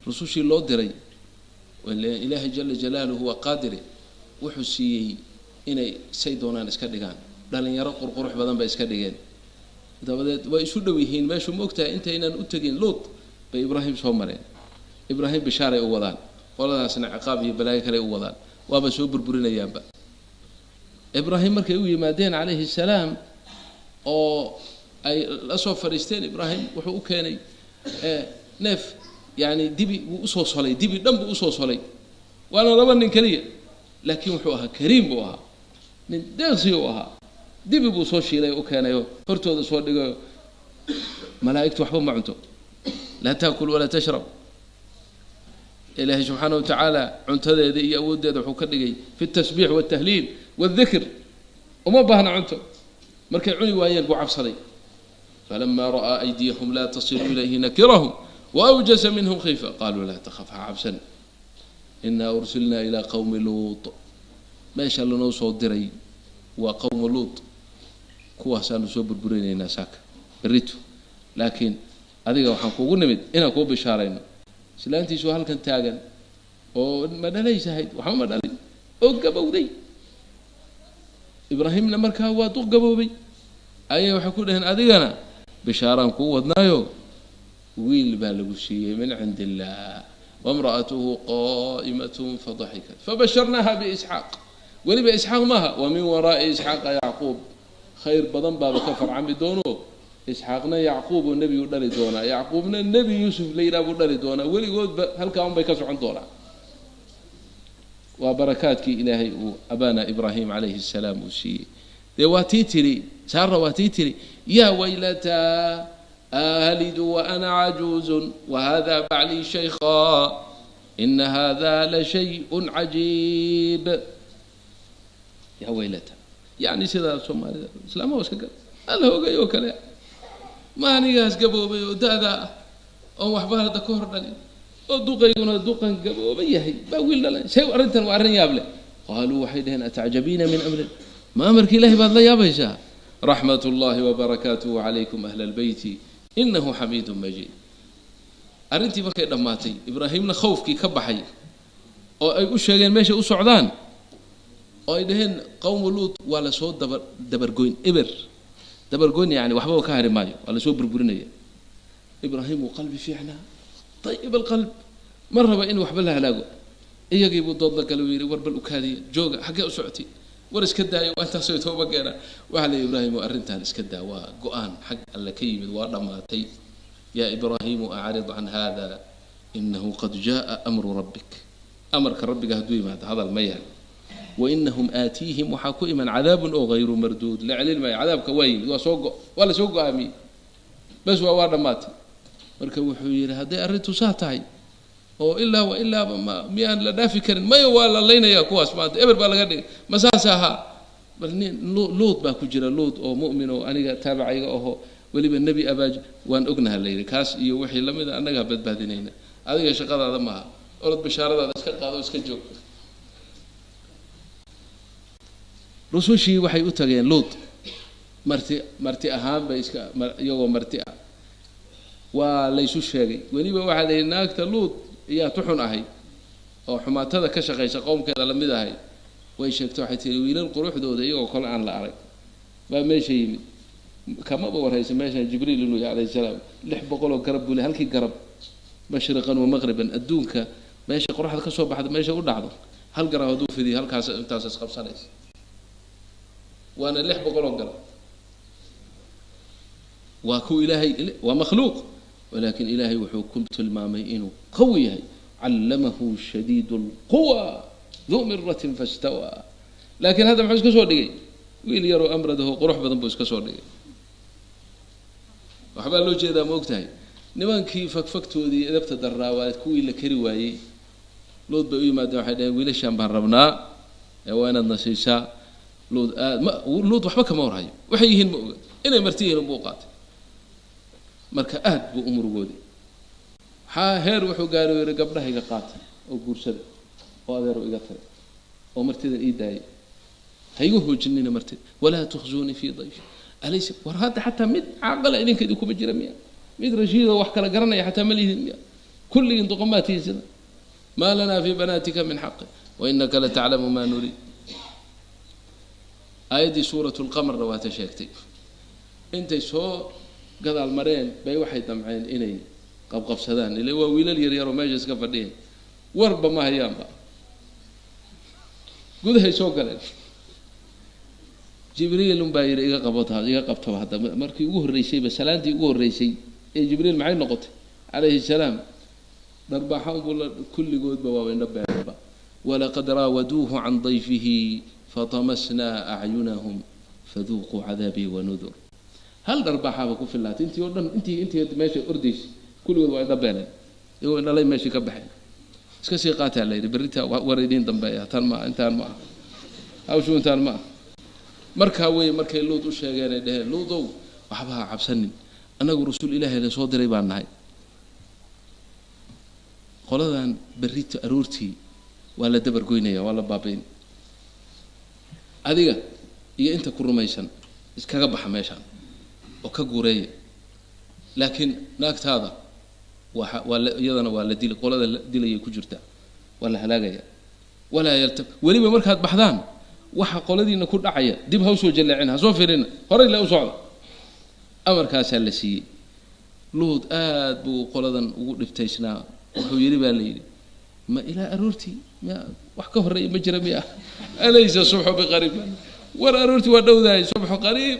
Rusushii loo diray Ilaahay jala jalaaluhu waa qaadire, wuxuu siiyey inay say doonaan iska dhigaan. Dhalinyaro qurqurux badan bay iska dhigeen. Dabadeed way isu dhow yihiin meeshu, ma ogtahay, intaynan u tegin Luut bay Ibraahim soo mareen. Ibraahim bishaaray u wadaan, qoladaasna ciqaab iyo balaayo kale u wadaan, waaba soo burburinayaanba. Ibraahim markay u yimaadeen calayhi salaam oo ay la soo fadhiisteen, Ibraahim wuxuu u keenay neef, yani dibi buu usoo solay, dibi dhan buu usoo solay. Waana laba nin keliya, laakiin wuxuu ahaa kariim buu ahaa, nin deeqsi u ahaa. Dibi buu soo shiilay u keenayo, hortooda soo dhigayo. Malaa'igtu waxba ma cunto, laa taakul walaa tashrab. Ilaahay subxaana watacaala cuntadeeda iyo awooddeeda wuxuu ka dhigay fi tasbiix waltahliil waaldikr, uma baahna cunto. Markay cuni waayeen buu cabsaday. Falama ra'aa aydiyahum laa tasilu ilayhi nakirahum waawjasa minhum khiifa qaluu laa takhaf, ha cabsan, inaa ursilnaa ilaa qowmi Luut. Meesha lanoo soo diray waa qowmu Luut, kuwaasaanu soo burburinaynaa saaka berrito, laakiin adiga waxaan kugu nimid inaan kuu bishaarayno. Islaantiisu halkan taagan oo ma dhalaysahayd, waxba ma dhalin oo gabowday. Ibraahimna markaa waa duq gaboobay. Ayay waxay ku dhaheen, adigana bishaaraan kuu wadnaayo, wiil baa lagu siiyey min cindi illaah. Wamra'atuhu qaa'imatun fadaxikat fabasharnaaha biisxaaq. Weliba Isxaaq maaha, wa min waraa'i Isxaaqa Yacquub. Khayr badan baaba ka farcami doono. Isxaaqna Yacquub oo nebigu dhali doonaa, Yacquubna Nebi Yuusuf la yidhaha buu dhali doonaa. Weligoodba halkaa un bay ka socon doonaa. Waa barakaadkii Ilaahay uu abaana Ibraahim calayhi salaam uu siiyey. Dee waa tii tiri Saara, waa tii tiri, yaa waylataa aalidu wa ana cajuuzun wahada baclii shaykhaa ina hada la shayءun cajiib. Yaa waylata, yani sidaa Soomaalida islaamaha iska gal alla hogay oo kale, ma anigaas gaboobay oo da-daa ah oon waxba hadda ka hor dhalin oo duqayguna duqan gabooba yahay baa wiil dhalay? Say arrintan waa arrin yaab leh. Qaaluu, waxay dhaheen, atacjabiina min amrin, ma amarka Ilahay baad la yaabaysaa? Raxmat ullahi wabarakaatuhu calaykum ahla albeyti inahu xamiidu majiid. Arrintii markay dhammaatay, Ibraahimna khawfkii ka baxay oo ay u sheegeen meeshay u socdaan oo ay dhaheen qowmu Luut waa lasoo daba dabargoyn, eber dabargoyn, yani waxbaba ka hari maayo, waa lasoo burburinaya. Ibraahim wuu qalbi fiicnaa, ayib alqalb, ma raba in waxba la halaago. Iyagii buu dood la galay, uu yidhi, war bal ukaadiya, jooga, xaggee u socotay? War iska daayo, waa intaasoo tooba keenaa. Waxaa la Ibraahim arrintan iska daa, waa go-aan xag Alle ka yimid, waa dhammaatay. Yaa Ibraahimu acrid can hada inahu qad jaءa amru rabbik. Amarka Rabbiga hadduu yimaado hadal ma yaal. Wainahum aatiihim, waxaa ku iman cadaabun oo hayru marduud, la celin maayo. Cadaabka waa yimid, waa soo go, waa lasoo go-aamiyey, bes waa dhammaatay. Marka wuxuu yidhi, hadday arrintu saa tahay oo ilaa wa ilaaba ma miyaan la dhaafi karin? Maya, waa la laynayaa kuwaas, maanta eber baa laga dhigay, ma saas ahaa? Bal nin Luud baa ku jira, Luud oo mu'min oo aniga taabacayga aho, weliba nebi abaaj waan ognaha la yidhi. Kaas iyo wixii lamida annagaa badbaadinayna, adiga shaqadaada maaha, orod bishaaradaada iska qaado, iska joog. Rusushii waxay u tageen Luud marti, marti ahaan bay iska iyagoo marti ah. Waa laysu sheegay. Weliba waxaa la yidhi naagta Luud ayaa tuxun ahay oo xumaatada ka shaqaysa, qowmkeeda lamid ahay. Way sheegtay, waxay tihi wiilal quruxdooda iyagoo kole aan la arag baa meesha yimid. Kamaba warhaysa meeshan Jibriil inuu yahay calayhi salaam. 600 oo garab buu le, halkii garab mashriqan wa maqriban, adduunka meesha qoraxda ka soo baxda meesha u dhacdo, hal garab hadduu fidiyo halkaas intaas isqabsanaysa, waana 600 oo garab. Waa ku Ilaahay, waa makhluuq, walakin Ilaahay wuxuu ku tilmaamay inuu qawi yahay, callamahu shadiid lquwa duu miratin fastawaa. Laakiin hadda muxuu iska soo dhigay? Wiil yaroo amradaho qurux badan buu iska soo dhigay. Waxbaa loo jeedaa, ma og tahay? Nimankii fagfagtoodii edabta darraa waa kuwii la keri waayey. Luud bay u yimaadeen, waxay dhaheen, wiilashaan baan rabnaa ee waa inaad nasiisaa. Luud aad ma Luud waxba kama warhayo, waxay yihiin ma oga, inay marti yihiin unbuu qaatay. Marka aad buu u murugooday, waxaa heer wuxuu gaaray yihi, gabdhahayga qaata oo guursada oo adeero iga tagay oo martidan ii daayay, ha igu hoojinina martida, walaa tukhzuunii fii dayfi alaysa. War hadda xataa mid caaqala idinka idinkuma jira miya? Mid rashiidoo wax kala garanaya xataa ma lihidin miya? Kulligiin doqomaa tihiin sida. Maa lanaa fii banaatika min xaqi wa innaka lataclamu maa nuriid. Aayaddii suuratu lqamarna waata sheegtay. Intay soo gadaal mareen bay waxay damceen inay qabqabsadaan, ila waa wiilal yaryaroo meesha iska fadhiyeen, warba ma hayaanba, gudahay soo galeen. Jibriil unbaa yidhi iga qabota, iga qabtaba. Hadda markii ugu horreysayba, salaantii ugu horreysay ee Jibriil maxay noqotay calayhi salaam? Dharbaaxa unbuu la, kulligoodba waaba indho beerba. Walaqad raawaduuhu can dayfihi fatamasnaa acyunahum faduuquu cadaabii wanudur. Hal dharbaaxaaba ku fillaatay intii oo dhan, intii meesha ordaysay kulligood waa indho beeleen, iyagoo indhalay meeshii ka baxeen. Iska sii qaataa la yidhi, berritaa war idiin dambeeya, tan ma intaan ma aha, hawshu intaan ma aha. Markaa wey markay Luud u sheegeen ay dheheen, Luudow waxba ha cabsanin, annagu rasuul Ilaahay la soo diray baan nahay, qoladan berrito aroortii waa la dabargoynaya, waa la baabayn, adiga iyo inta ku rumaysan iskaga baxa meeshaan oo ka guureeya, laakiin naagtaada waa iyadana waa la dili, qolada la dilayay ku jirta, waa la halaagaya. Walaa yalta weliba markaad baxdaan waxa qoladiina ku dhacaya dib ha usoo jalleecina, ha soo firina, horay le u socda. Amarkaasaa la siiyey. Luud aad buu qoladan ugu dhibtaysnaa. Wuxuu yidhi baa la yidhi, ma ilaa aroortii miya? Wax ka horreeya ma jira miya? Alaysa subxu biqariib? War aroortii waa dhowdahay, subxu qariib.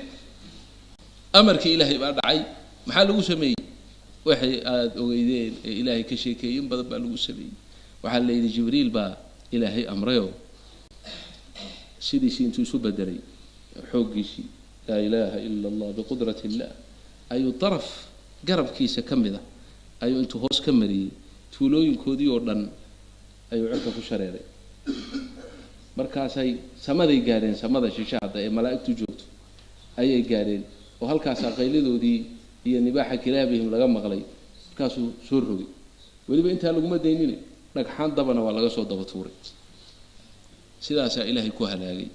Amarkii Ilaahay baa dhacay. Maxaa lagu sameeyey? Waxay aada ogeydeen ee Ilaahay ka sheekeeyey in badan baa lagu sameeyey. Waxaa la yidhi Jibriil baa Ilaahay amrayoo sidiisii intuu isu bedelay xooggiisii, laa ilaaha ila Allah, biqudrat illah, ayuu daraf garabkiisa ka mid ah ayuu intuu hoos ka mariyey tuulooyinkoodii oo dhan ayuu cirka ku shareeray. Markaasay samaday gaadheen, samada shishe hadda ee malaa'igtu joogto ayay gaadheen, oo halkaasaa qayladoodii iyo nibaaxa kilaabihim laga maqlay. Markaasuu soo rogay. Weliba intaa laguma daynine, dhagxaan dabana waa laga soo daba tuuray. Sidaasaa Ilaahay ku halaagay.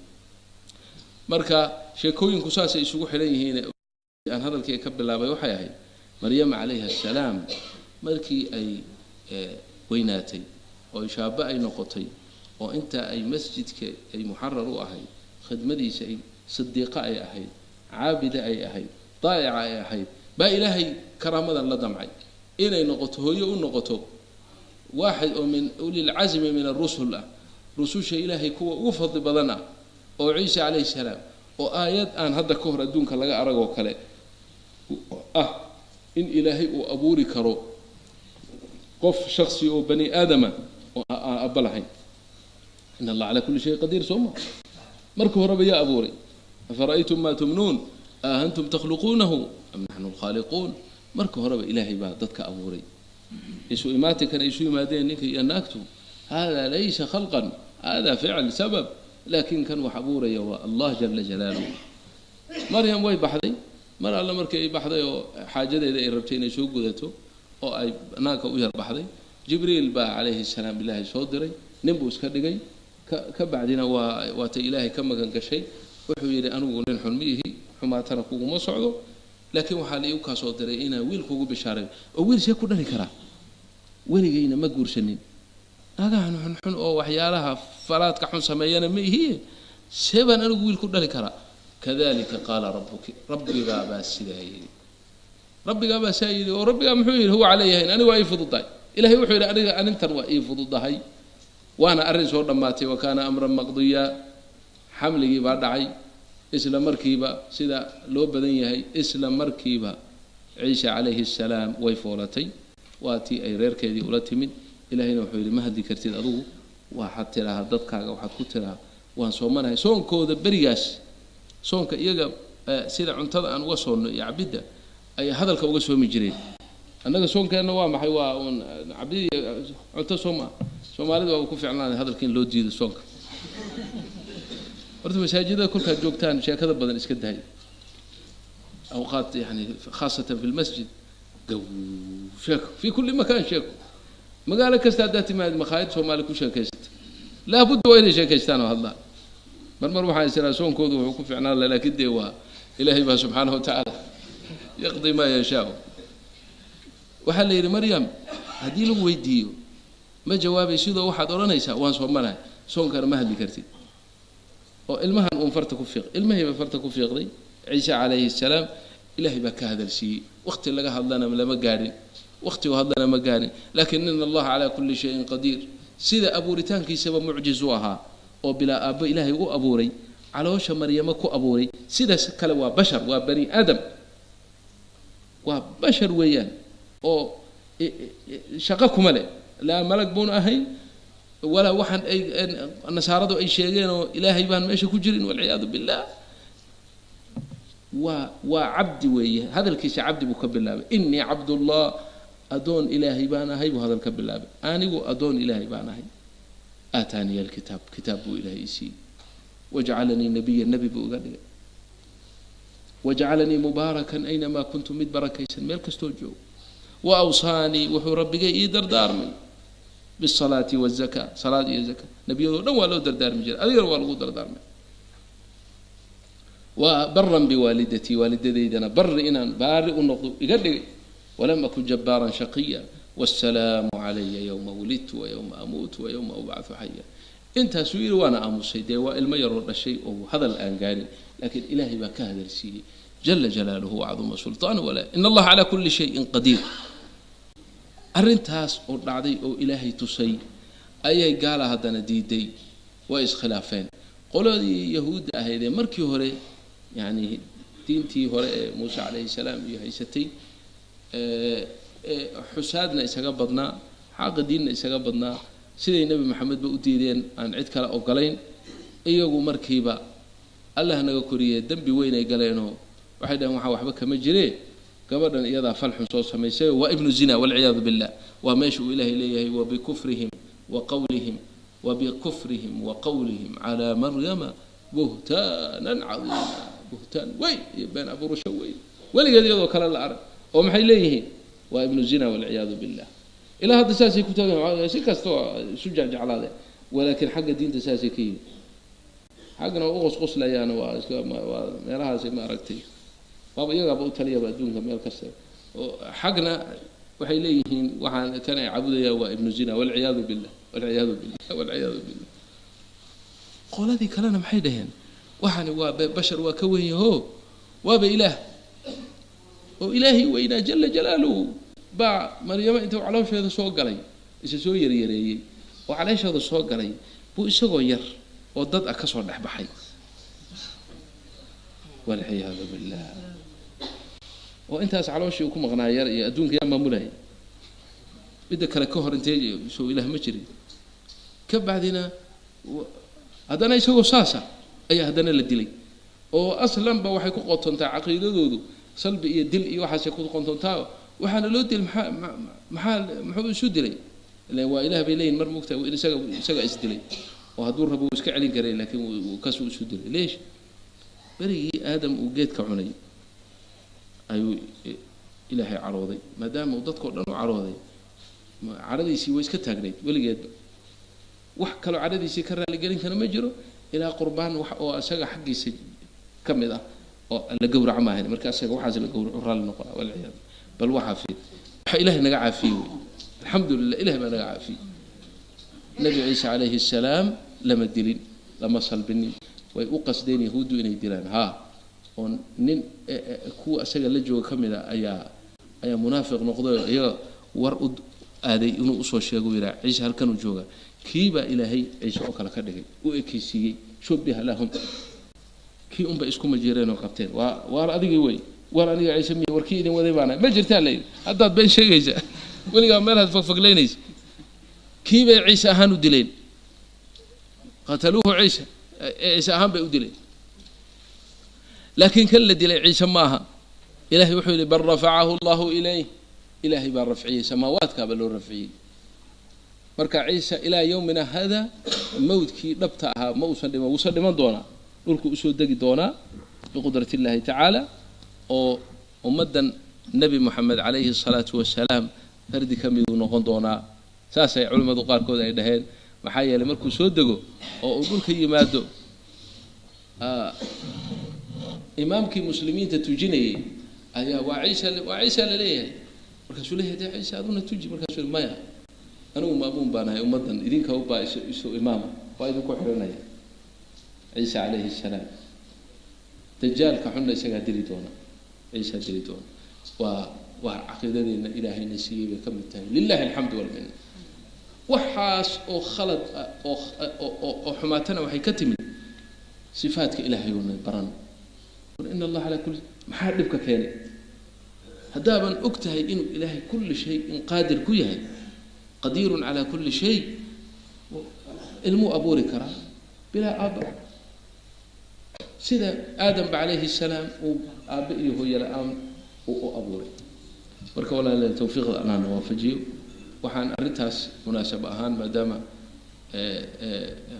Marka sheekooyinku saasay isugu xidhan yihiin. Aan hadalkii ka bilaabay waxay ahayd Maryama calayha assalaam markii ay weynaatay oo shaabo ay noqotay, oo inta ay masjidka ay muxarar u ahayd khidmadiisa, ay sidiiqa ay ahayd, caabida ay ahayd, daa'ica ay ahayd, baa Ilaahay karaamadan la damcay inay noqoto hooyo u noqoto waaxid oo min ulilcasmi min arusul ah, rususha Ilaahay kuwa ugu fadli badan ah, oo Ciise calayhi salaam, oo aayad aan hadda ka hor adduunka laga aragoo kale ah in Ilaahay uu abuuri karo qof shaksi oo bani aadama oo aan abba lahayn. In Allah calaa kulli shayin qadiir, soo ma? Marka horeba yaa abuuray? Afara'aytum maa tumnuun aantum takhluquunahu am naxnu alkhaaliquun. Marka horeba Ilaahay baa dadka abuuray. Isu imaatinkan ay isu yimaadeen ninka iyo naagtu, hada laysa khalqan, hada ficl sabab, laakiin kan wax abuuraya waa Allah jala jalaaluhu. Maryam way baxday. Mar alle markii ay baxday oo xaajadeeda ay rabtay inay soo gudato oo ay banaanka u yar baxday, Jibriil baa calayhi salaam Ilaahay soo diray, nin buu iska dhigay. Ka bacdina waa waatay Ilaahay ka magan gashay. Wuxuu yidhi, anigu nin xun ma ihi, xumaatana kuguma socdo, laakiin waxaa la iigu kaa soo diray inaan wiil kugu bishaaray. Oo wiil see ku dhali karaa? Weligayna ma guursanin, naagahan xunxun oo waxyaalaha falaadka xun sameeyana ma ihiye, see baan anigu wiil ku dhali karaa? Kadalika qaala rabbuki, rabbigaa baa sidaa yidhi, rabbigaa baa saa yidhi. Oo rabbigaa muxuu yidhi? Huwa calayhayn, aniga waa ii fududahay. Ilahay wuxuu yidhi, aniga arrintan waa ii fududahay, waana arrin soo dhammaatay. Wa kaana amran maqdiya. Xamligii baa dhacay isla markiiba, sida loo badan yahay isla markiiba Ciise calayhi assalaam way foolatay. Waa tii ay reerkeedii ula timid. Ilahayna wuxuu yidhi, ma hadli kartid adugu, waxaad tidhaahaa dadkaaga, waxaad ku tidhahaa waan soomanahay. Soonkooda berigaas, soonka iyaga sida cuntada aan uga soonno iyo cabidda ayay hadalka uga soomi jireen. Annaga soonkeenna waa maxay? Waa uun cabidii cunto, soo maa? Soomaalida waa ku ficnaanay hadalka in loo diido soonka. Horta masaajidada kolkaad joogtaan sheekada badan iska dahay, awqaad yani khaasatan fi lmasjid gaw sheeko, fi kulli makaan sheeko. Magaalo kasta haddaad timaad makhaayad Soomaali ku sheekaysata, laabudda waa inay sheekaystaan oo hadlaan. Mar waxaan is iraa soonkoodu wuxuu ku ficnaan laha, laakiin dee waa Ilaahay baa subxaanahu watacaala yaqdi maa yashaau. Waxaa la yidhi Maryam Haddii lagu weydiiyo ma jawaabay, sidoo waxaad odhanaysaa waan soomanahay, soonkana ma hadli kartid. Oo ilmahan uun farta ku fiiq, ilmahiiba farta ku fiiqday Ciise calayhi salaam. Ilaahay baa ka hadalsiiyey, waqti laga hadlana lama gaadhin, waqtigu hadlana ma gaadhin, laakiin in Allaha calaa kulli shayin qadiir. Sida abuuritaankiisaba mucjiz u ahaa oo bilaa aabbo Ilaahay u abuuray, caloosha Maryamo ku abuuray, sidaas kale waa bashar, waa bani aadam, waa bashar weeyaan oo shaqo kuma leh, laa malag buuna ahayn walaa waxaan ay nasaaradu ay sheegeen oo Ilaahay baan meesha ku jirin, walciyaadu billah. Waa cabdi weeye, hadalkiisa cabdi buu ka bilaabay. Innii cabdullah, adoon Ilaahay baan ahay buu hadal ka bilaabay. Anigu adoon Ilaahay baan ahay. Aataaniya alkitaab, kitaab buu Ilaahay isiiyey. Wajcalanii nabiya, nebi buu iga dhigay. Wajcalanii mubaarakan aynamaa kuntu, mid barakaysan meel kastoo joogo. Wa awsaanii, wuxuu rabbigay ii dardaarmay bisalaati wazakaa, salaad iyo zaka. Nebiyadoo dhan waa loo dardaarmi jiray, adigana waa lagu dardaarmay. Wa baran biwaalidatii, waalidadaydana bari inaan baari u noqdo iga dhigay. Walam akun jabbaaran shaqiya, wassalaamu calaya yowma wulidtu wayowma amuutu wayowma ubcahu xaya. Intaasuu yidhi waana aamusay. Dee waa ilmo yaroo dhashay oo hadal aan gaarin, laakiin Ilaahay baa ka hadalsiiyey jala jalaaluhu wacduma sultaanu walaa in Allaha calaa kulli shayin qadiir. Arrintaas oo dhacday oo Ilaahay tusay ayay gaala haddana diiday, way iskhilaafeen. Qoladii Yahuudda ahayd ee markii hore yacni diintii hore ee Muuse calayhi salaam iyo haysatay, xusaadna isaga badnaa, xaqa diinna isaga badnaa, siday Nebi Maxamedba u diideen aan cid kale ogolayn, iyagu markiiba Allah naga koriyee dembi weyn ay galeenoo waxay dhaheen waxaa waxba kama jiree, gabadhan iyadaa falxun soo samaysay, waa ibnu zina walciyaadu billah. Waa meesha uu Ilaahay leeyahay wabikufrihim wa qawlihim, wabikufrihim wa qawlihim calaa Maryama buhtaanan cadiima, buhtaan weyn iyo been abuurasho weyn weligeed iyadoo kale la arag. Oo maxay leeyihiin? Waa ibnu zina walciyaadu billah. Ilaa hadda saasay ku taagan, si kastoo isu jecjeclaadeen, walaakiin xagga diinta saasay ka yihin, xaggana waa u qosqoslayaana, waa iska waa meelahaasi ma aragtay, waaba iyagaaba u taliyaba adduunka meel kasta. Oo xagna waxay leeyihiin waxaan kan ay caabudayaan waa ibnu zina walciyaadu billah, walciyaadu billah, walciyaadu billah. Qoladii kalena maxay dhaheen? Waxani waa bashar, waa ka weyn yaho, waaba Ilaah, oo Ilaahay weynaa jala jalaaluhu baa Maryamo intuu caloosheeda soo galay, isa soo yaryareeyey oo caloosheeda soo galay, buu isagoo yar oo dad ah kasoo dhex baxay, walciyaadu billah. Oo intaas calooshii uu ku maqnaa yar iyo adduunka yaa maamulaya? Midda kale ka hor intee soo Ilaah ma jirin? Ka bacdina haddana isagoo saasa ayaa haddana la dilay. Oo aslanba waxay ku qotontaa caqiidadoodu salbi iyo dil iyo waxaasay ku qontontaa. Waxaana loo dilay maxaa maxaa muxuu isu dilay? Ilan waa Ilaah bay leeyihin mar mugtahay, isaga is dilay, oo hadduu rabo uu iska celin karay, laakiin kasuu isu dilay. Leesh? Berigii Aadam uu geedka cunay ayuu Ilaahay carooday, maadaama uu dadkao dhan u carooday, cadhadiisii way iska taagnayd weligeedba. Wax kaloo cadhadiisii ka raaligelin kara ma jiro ilaa qurbaan wax oo isaga xaggiisa ka mid ah oo la gowraco maahan. Marka isaga waxaas la gowraco raalli noqona, walciyaadu. Bal waxaa fiid waxa Ilahay naga caafiyey wey, alxamdu lilah, Ilahay baa naga caafiyey. Nebi Ciise calayhi assalaam lama dilin, lama salbinin. Way u qasdeen Yahuuddu inay dilaan, haa, oo nin kuwa isaga la jooga ka mid a ayaa munaafiq noqday oo iyaga war u aaday inuu usoo sheego, yidhaha Ciise halkanuu jooga. Kii baa Ilaahay Ciise oo kale ka dhigay, u ekeysiiyey, shubbiha lahum. Kii unbay isku majiireen oo qabteen. Waa waar adigii wey, waar aniga Ciise miy, war kii idin waday baana ma jirtaa layidhi, haddaad been sheegaysa weligaa meelaad fogfoglaynaysa. Kii bay Ciise ahaan u dileen, qataluuhu Ciise, Ciise ahaan bay u dileen, laakiin kan la dilay Ciise ma aha. Ilahay wuxuu yihi bal rafacahu Allahu ilayh, Ilaahay baa rafciyey, samaawaadkaaba loo rafciyey. Marka Ciise ilaa yowmina hada mawdkii dhabta ahaa ma uusan dhiman, wuusan dhiman doonaa, dhulku usoo degi doonaa biqudrati illahi tacaala, oo ummaddan Nebi Moxamed calayhi asalaatu wasalaam fardi ka miduu noqon doonaa. Saasay culimmadu qaarkood ay dhaheen. Maxaa yeelay markuu soo dego oo uu dhulka yimaado, imaamkii muslimiinta tujinayay ayaa waa Ciisa, waa Ciisa la leeyahay. Markaasuu leeyahay dee Ciise aduna tuji. Markaasuu maya, anigu maamuun baan ahay, ummaddan idinka ubaa isu imaama, waa idinku xiranaya. Ciise calayhi salaam dajaalka xunna isagaa dili doona, Ciisa dili doona. Waa caqiidadeenna ilaahayna siiyey bay ka mid tahay, lilahi alxamdu walminna. Waxaas oo khalad ah oo xumaatana waxay ka timid sifaadka ilaahay oona baran. In Allah calaa kulli, maxaa dhibka keenay? Haddaaban og tahay inuu ilaahay kulli shay in qaadir ku yahay, qadiirun calaa kulli shay, ilmuu abuuri karaa bilaa aabba, sida aadamba calayhi salaam uu aabbe iyo hooyo la-aan uu u abuuray. Marka walaalayaal, tawfiiqda allahna waafajiyo. Waxaan arrintaas munaasab ahaan, maadaama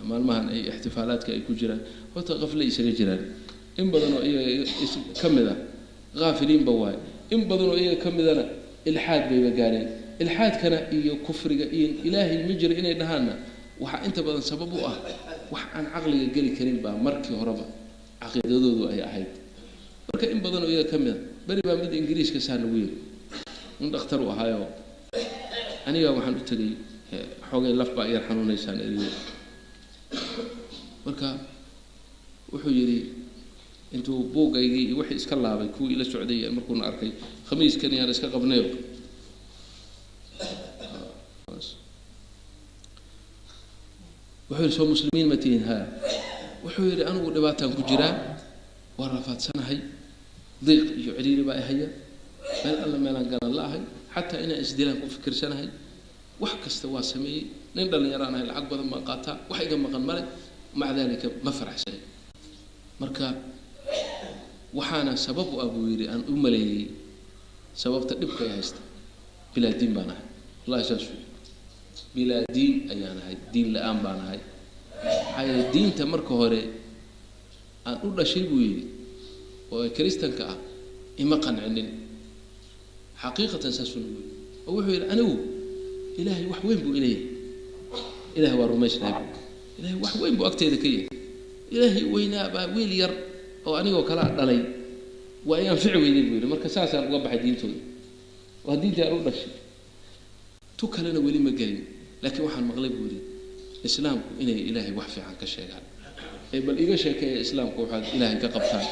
maalmahan ay ixtifaalaadka ay ku jiraan, horta qafle isaga jiraan in badan oo iyaga ka mid a, haafiliinba waaye, in badan oo iyaga ka midana ilxaad bayba gaareen. Ilxaadkana iyo kufriga iyo ilaahay ma jiro inay dhahaanna waxaa inta badan sabab u ah wax aan caqliga geli karin baa markii horeba caqiidadoodu ay ahayd. Marka in badan oo iyaga ka mid a, beri baa mid Ingiriiska saa nagu yiri, in dhakhtar u ahaayo, aniga waxaan u tegay xoogay laf baa yar xanuunaysaan eriyo. Marka wuxuu yidhi, intuu buuggaygii iyo wixii iska laabay, kuwii ila socday markuuna arkay khamiiskan yaan iska qabnayo, wuxuu yidhi soo muslimiin ma tihin? Haa. Wuxuu yidhi anigu dhibaataan ku jiraa, waa rafaadsanahay, diiq iyo ciriiri baa ihaya, meel alla meelaan galan la ahay, xataa inaan isdilaan ku fikirsanahay, wax kasta waa sameeyey, nin dhallinyaraan ahay, lacag badan baan qaataa, wax iga maqan male, maca dalika ma faraxsani. Marka waxaana sabab u ah buu yidhi aan u maleeyey sababta dhibka ay haysta, bilaa diin baan ahay. Wallahi saasuu yidhi, bilaa diin ayaan ahay, diin la-aan baan ahay. Maxaa yeele diinta marka hore aan u dhashay buu yidhi oo kiristanka ah ima qancinin xaqiiqatan, saasuu nagu yidhi. Oo wuxuu yidhi anigu ilaahay wax weyn buu ileeyahay, ilahay waa rumaysnahay buu, ilahay wax weyn buu agteeda ka yahay, ilaahay weynaa baa wiil yar oo anigoo kalaa dhalay waa i anfici weyday buu yidhi. Marka saasaan uga baxay diintooda, waa diintii aan u dhashay, tu kalena weli ma gelin, laakiin waxaan maqlay buu yidhi islaamku inay ilaahay wax fiican ka sheegaan, ee bal iga sheekeeya islaamku waxaad ilaahay ka qabtaan,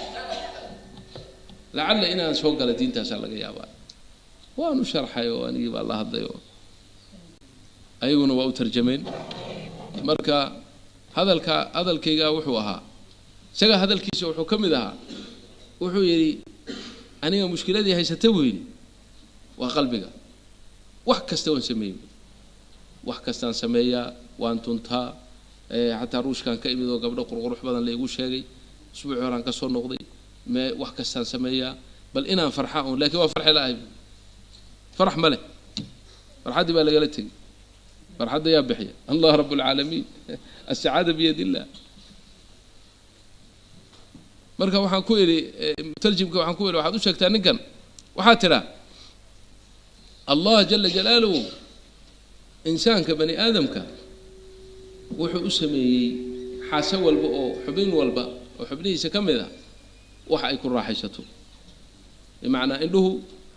lacalla inaan soo gala diintaasaa laga yaabaa. Waanu sharxay oo anigii baa la hadlay oo ayaguna waa u tarjameen. Marka hadalka hadalkaygaa wuxuu ahaa, isaga hadalkiisa wuxuu ka mid ahaa, wuxuu yidhi aniga mushkiladii haysata buu yidhi waa qalbiga, wax kasta waan sameeyey, wax kastaan sameeyaa, waan tuntaa, xataa ruushkaan ka imid oo gabdho qurqurux badan la igu sheegay, usbuuci horaan ka soo noqday, me wax kastaan sameeyaa bal inaan farxa un, lakin waa farxi la-ahay, farax ma leh, farxaddii baa lagala tegey. Farxadda yaa bixiya? Allah rabb alcaalamiin, asacaada biyad illah. Marka waxaan ku idhi mutarjimka, waxaan ku idhi waxaad u sheegtaa ninkan, waxaad tidhaa Allah jala jalaaluhu insaanka bani aadamka wuxuu u sameeyey xaase walba oo xubin walba oo xubnihiisa ka mid ah waxa ay ku raaxaysato, bimacnaa indhuhu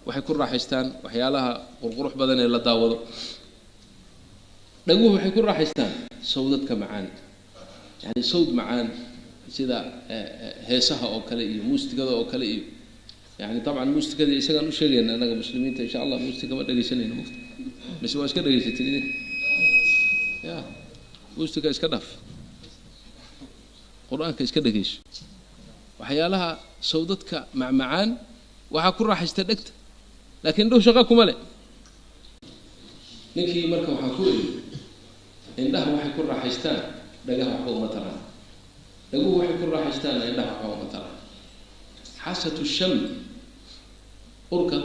waxay ku raaxaystaan waxyaalaha qurqurux badan ee la daawado, dhaguhu waxay ku raaxaystaan sawdadka macaan, yani sawd macaan sida heesaha oo kale iyo muusigada oo kale iyo yani dabcan muusikadii isagaan u sheegayna, annaga muslimiinta insha allah muusika ma dhegaysanayno mufta, mise waa iska dhegaysatin idin? Ya muusika iska dhaaf, qur-aanka iska dhegayso. Waxyaalaha sawdadka macmacaan waxaa ku raaxaysta dhegta, laakiin indhuhu shaqa kuma le. Ninkii marka waxaan ku idhi indhaha waxay ku raaxaystaan dhagaha waxba uma taraan, dhaguhu waxay ku raaxaystaanna indhaha waxba uma taraan. Xaasatu sham, urka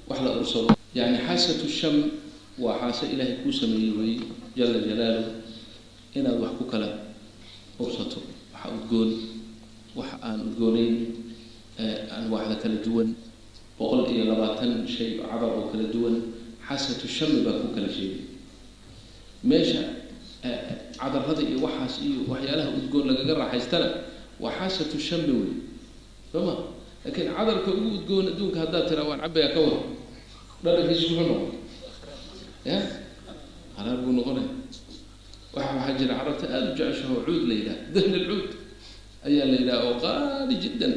wax la ursado, yani xaasatu sham waa xaase ilaahay kuu sameeyey weeye jala jalaaluhu, inaad wax ku kala ursato, waxa udgoon, wax aan udgoonayn, anwaacda kala duwan, 120 shay cadar oo kala duwan, xaasatu shami baa ku kala sheegay. Meesha cadarada iyo waxaas iyo waxyaalaha udgoon lagaga raaxaystana waa xaasatu shami wey, soo ma? Laakiin cadarka ugu udgoon adduunka haddaad tiraa waan cabayaa ka war, Dhadhankiisu muxuu noqon? Ya qaraar buu noqonaya. Waxaa jira carabta aada u jeceshaho cuud la yidhaha, dahn alcuud ayaa la yidhaha, oo qaali jiddan.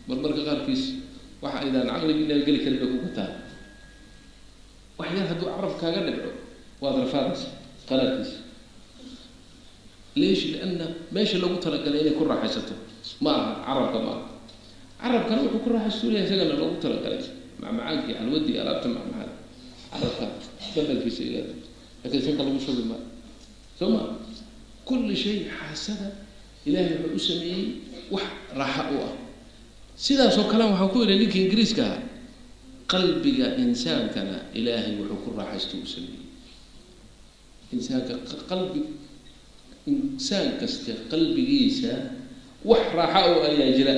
Marmarka qaarkiis waxa aydaan caqligiina geli karin bay ku gataan. Wax yar hadduu carab kaaga dhibco waad rafaadaysa qaraarkiisa. Leesh? Lianna meesha lagu talagalay inay ku raaxaysato ma aha carabka, ma aha carabkana wuxuu ku raaxaystu leyahay, isagana loogu talagalay macmacaankii, xalwadii, alaabta macmacaan carabka dhadhankiisa ilaada, lakin sanka lagu shubi maayo. Soo ma kulli shay xaasada Ilahay wuxuu u sameeyey wax raaxa u ah. Sidaasoo kale waxaan ku idhi ninkii Ingiriiska ahaa, qalbiga insaankana Ilaahay wuxuu ku raaxaysto u sameeyey. Insaanka qalbi, insaan kaste qalbigiisa wax raaxa o ayaa jira.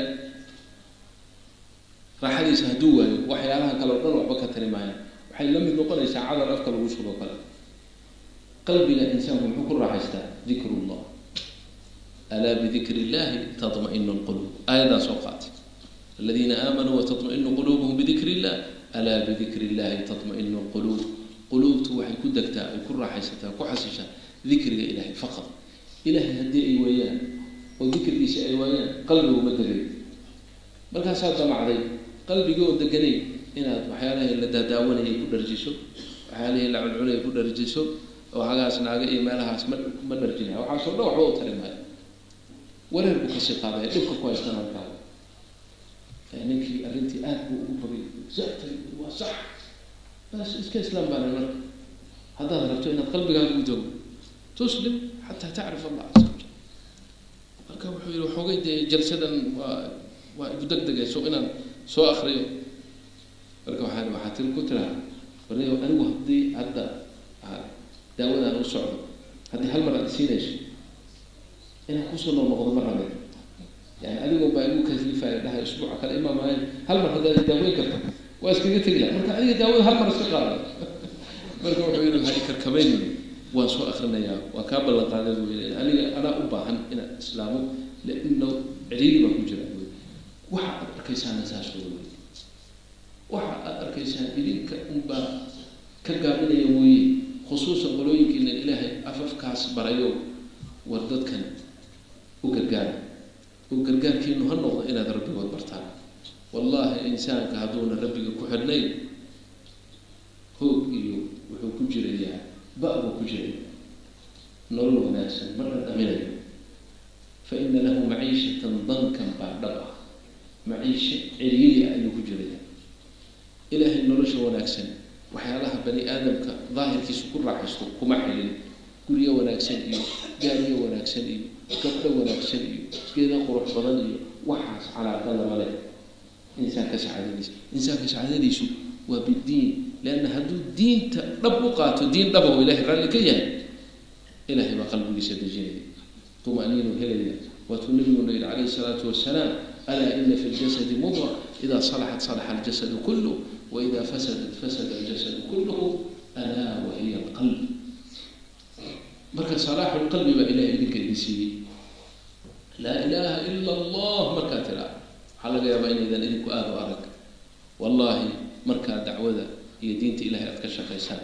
Raaxadiisa hadduu waayo, waxyaalaha kale o dhan waxba ka tari maayaan, waxay la mid noqonaysaa cadar afka lagu shubo kale. Qalbiga insaanku muxuu ku raaxaystaa? Dikrullah. Alaa bidikri illahi taطmainu lquluub, aayaddaa soo qaatay. Aladiina aamanuu watatmainu quluubuhum bidikri illah, alaa bidikri illahi taطmainu lquluub. Quluubtu waxay ku degtaa, ay ku raaxaysataa, ku xasishaa dikriga Ilahay faqad. Ilahay haddii ay waayaan oo dikrigiisa ay waayaan, qalbigu ma degay. Markaasaad damacday qalbigii oo deganay inaad waxyaalahii la daadaawanayay ku dharjiso, waxyaalihii la cuncunayay ku dharjiso, oo hagaas naaga iyo meelahaas ma dharjinaya. Waxaasoo dhan waxba u tari maayo, wareer buu kasii qaadaya dhibka ku haystan halkaaga. Ninkii arrintii aad buu ugu bogay, exactly, waa sax, bas iska islaam baana. Marka haddaad rabto inaad qalbigaaga u dego, tuslim xataa tacrif Allah caza wajal. Marka wuxuu yihi, waxoogay dee jalsadan waa igu deg degayso inaan soo akriyo. Marka waxaa tiri ku tiraa, warniyo anigu haddii hadda daawadaan u socdo, haddii hal mar aad isiinayso, inaan kusoo noqnoqdo ma rabe. Yani adigoo baa igu kalifaya dhahay usbuuca kale imaamaayo. Hal mar haddaad daaweyn karto waa iskaga tegi laha. Marka adiga daawada hal mar iska qaada. Marka wuxuu yihi, ha ikarkabaynin, waan soo akrinayaa, waan kaa ballan qaaday buu yii, aniga anaa u baahan inaan islaamo, lianno ciriiri baan ku jira. Waxa aad arkaysaana saas wey. Waxa aad arkaysaan idinka unbaa ka gaabinaya mooye, khusuusan qolooyinkiina Ilaahay afafkaas barayo. War dadkan u gargaara, oo gargaarkiinu ha noqdo inaad rabbigood bartaan. Wallahi insaanka hadduuna rabbiga ku xidhnayn, hoog iyo wuxuu ku jirayaa, ba- buu ku jiraya, nolol wanaagsan ma dhadhaminayo. Fa ina lahu maciishatan dankan baa dhab ah, maciisho ciriiri ah ayuu ku jiraya. Ilaahay nolosha wanaagsan waxyaalaha bani aadamka daahirkiisa ku raaxaysto kuma xilin, guryo wanaagsan iyo gaariyo wanaagsan iyo gabdho wanaagsan iyo geedo qurux badan iyo waxaas calaaqa lama leh insaanka sacaadadiisa. Insaanka sacaadadiisu waa bidiin, lianna hadduu diinta dhab u qaato, diin dhaba oo Ilahay raalli ka yahay, Ilahay baa qalbigiisa dejinaya, tumaniinu helaya. Waatuu nabiguna yihi calayhi salaatu wasalaam, alaa ina fi ljasadi mudra, ida salaxat salaxa aljasadu kulluh, waida fasadat fasada aljasadu kulluhu, alaa wahiya alqalb. Marka salaaxu lqalbi baa Ilahay idinka idin siiyey. Laa ilaha ila allah markaa tiraa, waxaa laga yaabaa inaydan idinku aada u arag. Wallahi markaa dacwada iyo diinta Ilahay aad ka shaqaysaan,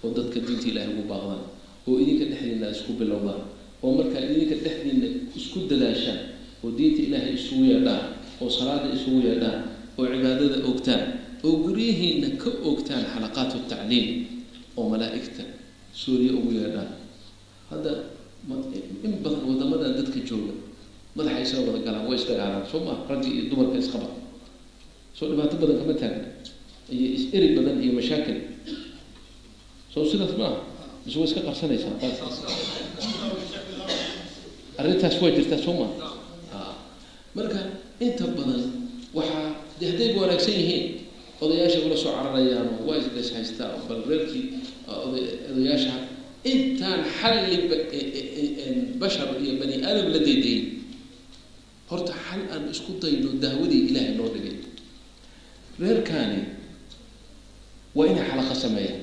oo dadka diinta Ilahay ugu baaqdaan, oo idinka dhexdiina aad isku bilowdaan, oo markaa idinka dhexdiina isku dadaashaan, oo diinta Ilaahay isugu yeedhaan, oo salaada isugu yeedhaan, oo cibaadada ogtaan, oo guryihiina ka ogtaan xalaqaat tacliim, oo malaa'igta suuriye ugu yeedhaan. Hadda in badan waddamadan dadka jooga madaxa isla wada galaan, way isdagaalaan, soo maa? Raggi iyo dumarka isqaba, soo dhibaato badan kama taagna iyo is-eri badan iyo mashaakil? Soo sidaas maaha mise way iska qarsanaysaa? Taas arrintaas waa jirtaa, soo maa? Marka inta badan waxaa de haddayba wanaagsan yihiin odayaasha ula soo cararayaano waa isdhes haystaa. Bal reerkii odayaasha intaan xalli bashar iyo bani aadam la deydayay, horta xal aan isku dayno daawadii Ilaahay noo dhigay. Reerkaani waa inay xalaqa sameeyaan.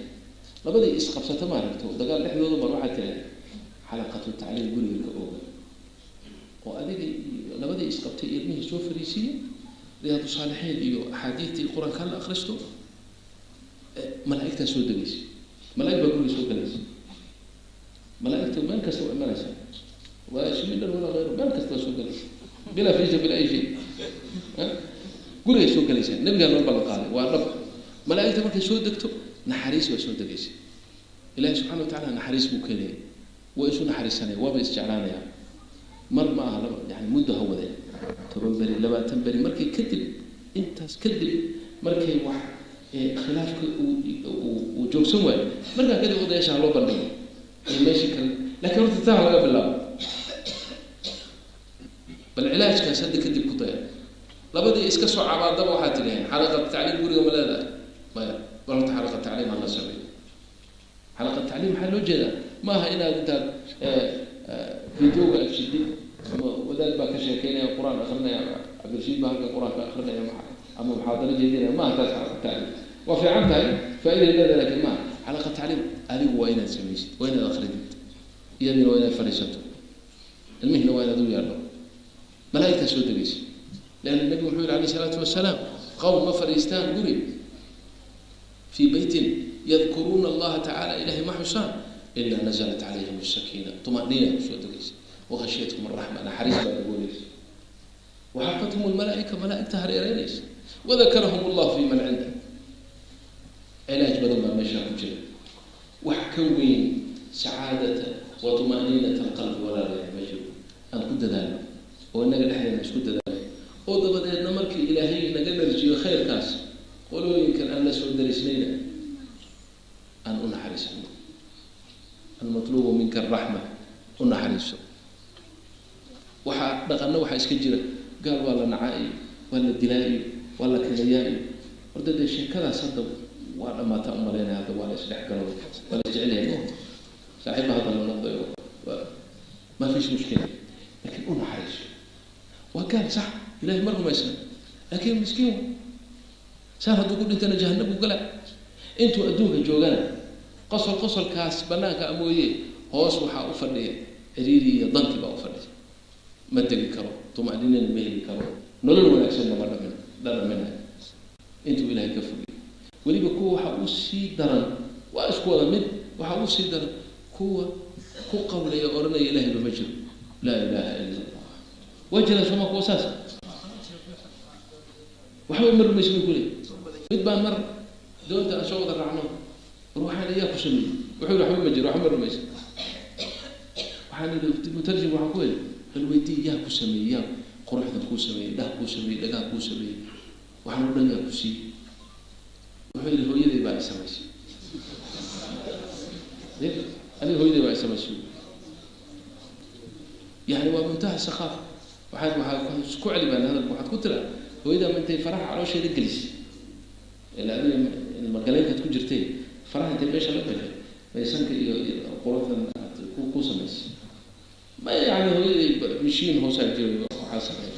Labadii isqabsata maaragto dagaal dhexdooda mar waxaa tira xalaqatu tacliim guriga ka ooga, oo adiga labadii isqabtay ilmihii soo fariisiiya, Riyaadu Saalixiin iyo axaadiidtii Qur-aanka la akristo. Malaa'igtaa soo degaysa, malaa'ig baa guriga soo galaysa. Malaa'igta meel kasta waa imanaysa, waa Sweden walaa hayru, meel kasta waa soo galaysa, bilaa fiisa bilaa ay shay gurigay soo galaysaa. Nabigaa noo ballan qaaday, waa dhab. Malaa'igta markay soo degto naxariis baa soo degaysa. Ilahi subxana wa tacala naxariis buu keenaya, waa isu naxariisanaya, waaba isjeclaanaya. Mar ma aha laba, yani muddo ha wadeen, 10 beri, 20 beri. Markay kadib intaas kadib markay wax khilaafka uu joogsan waayo, markaa kadib odayaasha ha loo bandhigo iyo meeshii kale, lakiin horta taa ha laga bilaabo. Bal cilaajkaas hadda kadib ku daya. Labadii iska soo cabaadaba waxaad tidhaheen xalaqat tacliim guriga ma leedahay? Maya. Bal horta xalaqat tacliim hala sameeyo. Xalaqat tacliim maxaa loo jeedaa? Ma aha inaad intaad videoga aad shidid ama wadaad baa ka sheekeynaya, qur-aan akrinaya, Cabdirashiid baa halkan qur-aanka akrinaya ama muxaadaro jeedinaya. Ma aha taas xalaqat tacliim. Waa fiican tahay, faa'iday leedahay, lakin maaha xalaqat tacliim. Adigu waa inaad samaysid, waa inaad akridid, iyadiina waa inaad fadhiisato, ilmihiina waa inaad u yeedho. Malaa'igtaa soo degaysa, leanna nabigu wuxuu yihi alayh isalaatu wasalaam: qowm ma fadhiistaan guri, fii beytin yadkuruuna allaha tacala, ilahay ma xusaan, ilaa nazalat calayhim asakiina, tumaniina kusoo degaysa, wahashiyatkum araxma, naxariis baa dabooleysa, waxafathum almalaa'ika, malaa'igta hareereynaysa, wadakarahum allahu fi man cinda. Cilaaj badan baa meeshaa ku jira. Wax ka weyn sacaadata wa tumaniinata alqalbi, walaalayaal, ma jiro. Aan ku dadaalno oo innaga dhexdeena isku dadaalno, oo dabadeedna markii Ilaahay naga dharjiyo khayrkaas, qolooyinkan aan la soo darisnayna aan u naxariisano. Almatluubu minka araxma, u naxariiso. Waxaa dhaqanna waxaa iska jira, gaal waa la nacaa iyo waa la dilaa iyo waa la kadayaa iyo horta dee sheekadaas hadda waa dhamaataa umalaynaya. Hadda waa la isdhex galo, waa la isjecel yahay, saaxiibba hadda la noqday, ma fiish mushkila. Laakiin u naxariiso. Waa gaal, sax, Ilahay ma rumaysna, laakiin miskiin saan hadduu ku dhintana jahanab uu galaa. Intuu adduunka joogana qosol qosolkaas banaanka a mooye, hoos waxaa u fadhiya ciriiri iyo danki baa u fadhiya. Ma degi karo, tuma'niinana ma heli karo, nolol wanaagsanna ma dhamin dhadhaminayo intuu Ilahay ka fogay. Weliba kuwa waxaa u sii daran, waa isku wada mid, waxaa u sii daran kuwa ku qawlaya, odhanaya Ilahayba ma jiro, laa ilaaha ila Allah. Waa jiraan sooma kuwa saas? Waxba ma rumaysa bay kuleey. Mid baan mar doonta aan soo wada raacno, war waxaan ayaa ku sameeyey? Wuxuu yihi waxba ma jiro, waxba ma rumaysa. Waxaan idhi mutarjim, waxaan ku idhi bal weydii yaa ku sameeyey, yaa quruxda kuu sameeyey, dhaha kuu sameeyey, dhagaha kuu sameeyey, waxaan o dhan yaa ku siiyey? Wuxuu yihi hooyaday baa i samaysay, aniga hooyaday baa i samaysay. Yani waa muntaha sakhaaf. Waxaad isku celi baan hadalka, waxaad ku tiraa hooyadaa ma intay faraha caloosheeda gelisay, ila adiga ilmagaleenkaad ku jirtay, faraha intay meesha la gashay bay sanka iyo quruxdan aad ku samaysay? Ma yani hooyaday mishiin hoosaa jiray waxaa sameeya.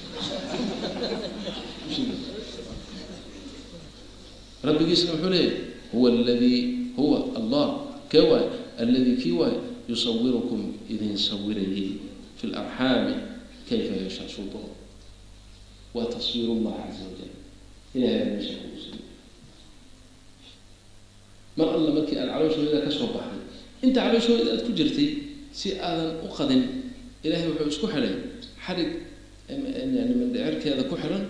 Rabbigiisna muxuu leeyahy? Huwa alladii, huwa Allah kee waay? Alladii kii waay yusawirukum idin sawirayay, fi larxaami kayfa yashaa sulطan. Waa taswiir Allah caza wajal. Ilahay baa meesha kugu samey. Mar alla markii aad calooshooda ka soo baxday, inta calooshooda aad ku jirtay, si aadan u qadin, Ilahay wuxuu isku xidhay xarig, yani mindhicirkeeda ku xiran,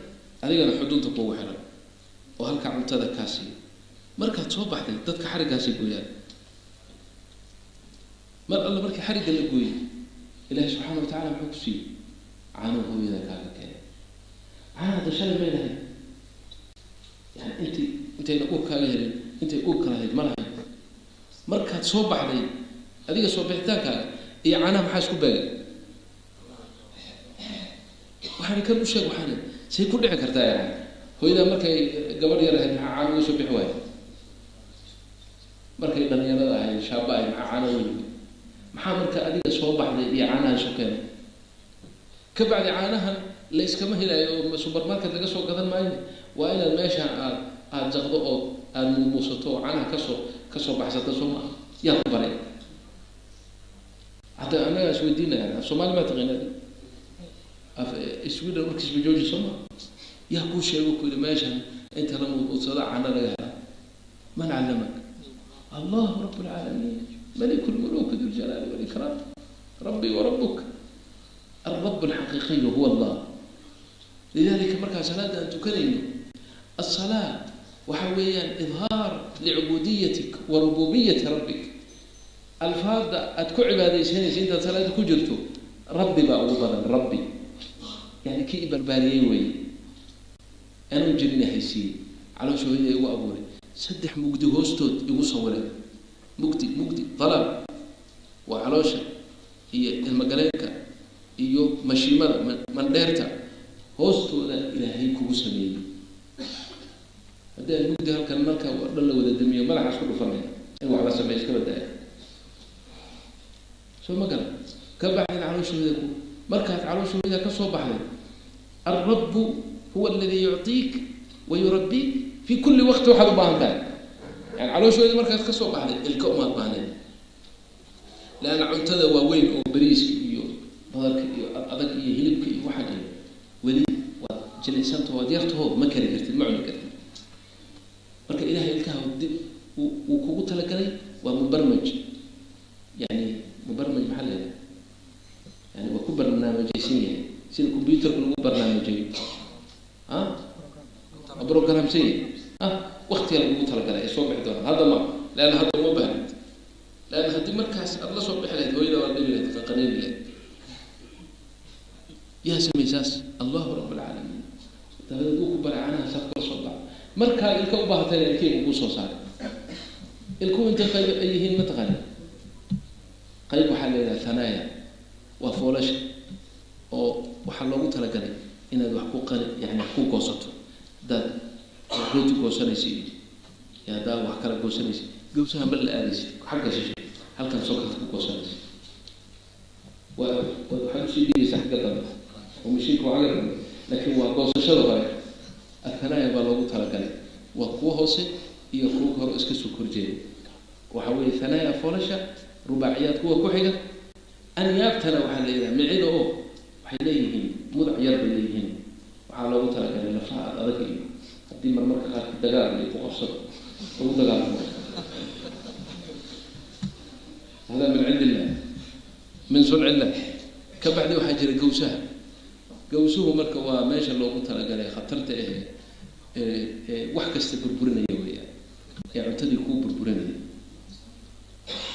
adigana xudunta kugu xiran, oo halka cuntada kaa siiyo. Markaad soo baxday dadka xariggaasay gooyaan. Mar alla markii xarigga la gooyey, Ilahay subxaana wa tacala muxuu ku siiyey? Caanuu hooyada kaaga keenay. Caana hadda shalay may lahayn, yani intii intayna uur kaaga helin, intay uurka lahayd ma lahayn. Markaad soo baxday, adiga soo bixitaankaaga iyo caanaha maxaa isku beegay? Waxaana kan u sheeg, waxaana say ku dhici kartaa? Yani hooyadaa markay gabadh yar ahayd maxaa caano uga soo bixi waaya? Markay dhalinyarada ahayd, shaaba ahayd, maxaa caano uga yimid? Maxaa marka adiga soo baxday iyo caanaha isu keenay? Ka bacdi caanahan la iskama helaayo oo supermarket laga soo gadan maayo. Waa inaad meeshaan aada jaqdo oo aada muumuusato oo caanaha kasoo baxsato, soo maa? Yaa ku baray? Hadda annagaa is weydiinaya, af Soomaali maa taqaana, af Sweden warkiisba jooji, soo maa? Yaa kuu sheego, ku yidhi meeshan inta la muumuudsado caana laga hela? Man callamak? Allahu rabb alcaalamiin, maliku lmuluuk du ljalaali walikraam, rabbi wa rabbuk. Alrab alxaqiiqiyu huwa Allah. Lidalika markaa salaada aan tukanayno, asalaa waxa weeyaan idhaar licubuudiyatik wa rububiyati rabbik. Alfaadda aad ku cibaadaysanaysa intaad salaada ku jirto, rabbi baa ugu badan. Rabbi yani kii i barbaariyey weeye, anuu jirina haysiiyey, caloosha hooyada igu abuuray, 3 mugdi hoostood igu sawiray. Mugdi, mugdi dalaam waa caloosha iyo ilmagaleenka iyo mashiimada mandheerta hoostooda Ilaahay kugu sameeyey. Haddii aan mugdi halkan marka dhan la wada damiyo, madaxaas ku dhufanaya in wax la sameeyo iska badaaya, soo ma garan? Ka bacdina calooshooda ku markaad calooshooda ka soo baxday, alrabbu huwa aladi yucطiik wa yurabbiik fi kulli waqti. Waxaad u baahan tahay, yani calooshooda markaad ka soo baxday, ilka umaad baahneed, leanna cuntada waaweyn oo bariiska iyo badarka iyo adag iyo hilibka iyo waxaan iyo weli waad jilicsantaho, waad yartaho, ma kari kartid, ma cuni kartid. Marka Ilahay ilkaha uu kugu talagalay waa mubarmaj. Yani mubarmaj maxaa la yidhaha? Yani waa ku barnaamijaysan yahay sida computerka lagu barnaamijayo, waa programsan yahay. Waktiga lagugu talagalay ay soo bixi doonaan, hadda ma, leanna hadda uma baahnid. Leanna haddii markaas aada la soo bixi lahayd, hooyada waad dhibi lahayd, qaqaniini lahayd. Yaa samaysaas? Allahu rabb alcaalamiin. Dabadeed uu ku baray canaha saad kula soo baxa. Markaa ilka u baahatayna, ilkeyga kuu soo saaray. Ilkuhu intay qayb ay yihiin ma taqaani? Qayb waxaa la yidhaha thanaaya, waa foolasha oo waxaa loogu talagalay inaad wax ku qali, yani wax ku goosato. Haddaad rooti goosanaysa iyo haddaad wax kala goosanaysa, gawsaha ma la aadaysid xagga shishe, halkan sokaad ku goosanaysa. Waa waxaad usii dhigaysa xagga dambe oo mashiinka waa xagga dambe, laakiin waa goosashada hore. Athanaaya baa loogu talagalay, waa kuwo hoose iyo kuwo hore iska soo korjeeda. Waxa weeye thanaaya foolasha, rubaaciyaad kuwa ku xiga. Anyaabtana waxaa la yidhaha micida oo waxay leeyihiin mudac yar bay leeyihiin. Waxaa loogu talagalay lafaha ad adag iyo haddii marmarka qaarki dagaal iyo ku qabsado lagu dagaalamo. Hada min cindi illah, min sunci illah. Ka bacdi waxaa jira gawsaha. Gawsuhu marka waa meesha loogu talagalay khatarta ahe ee wax kasta burburinaya weeyaan, ee cuntadii kuu burburinaya.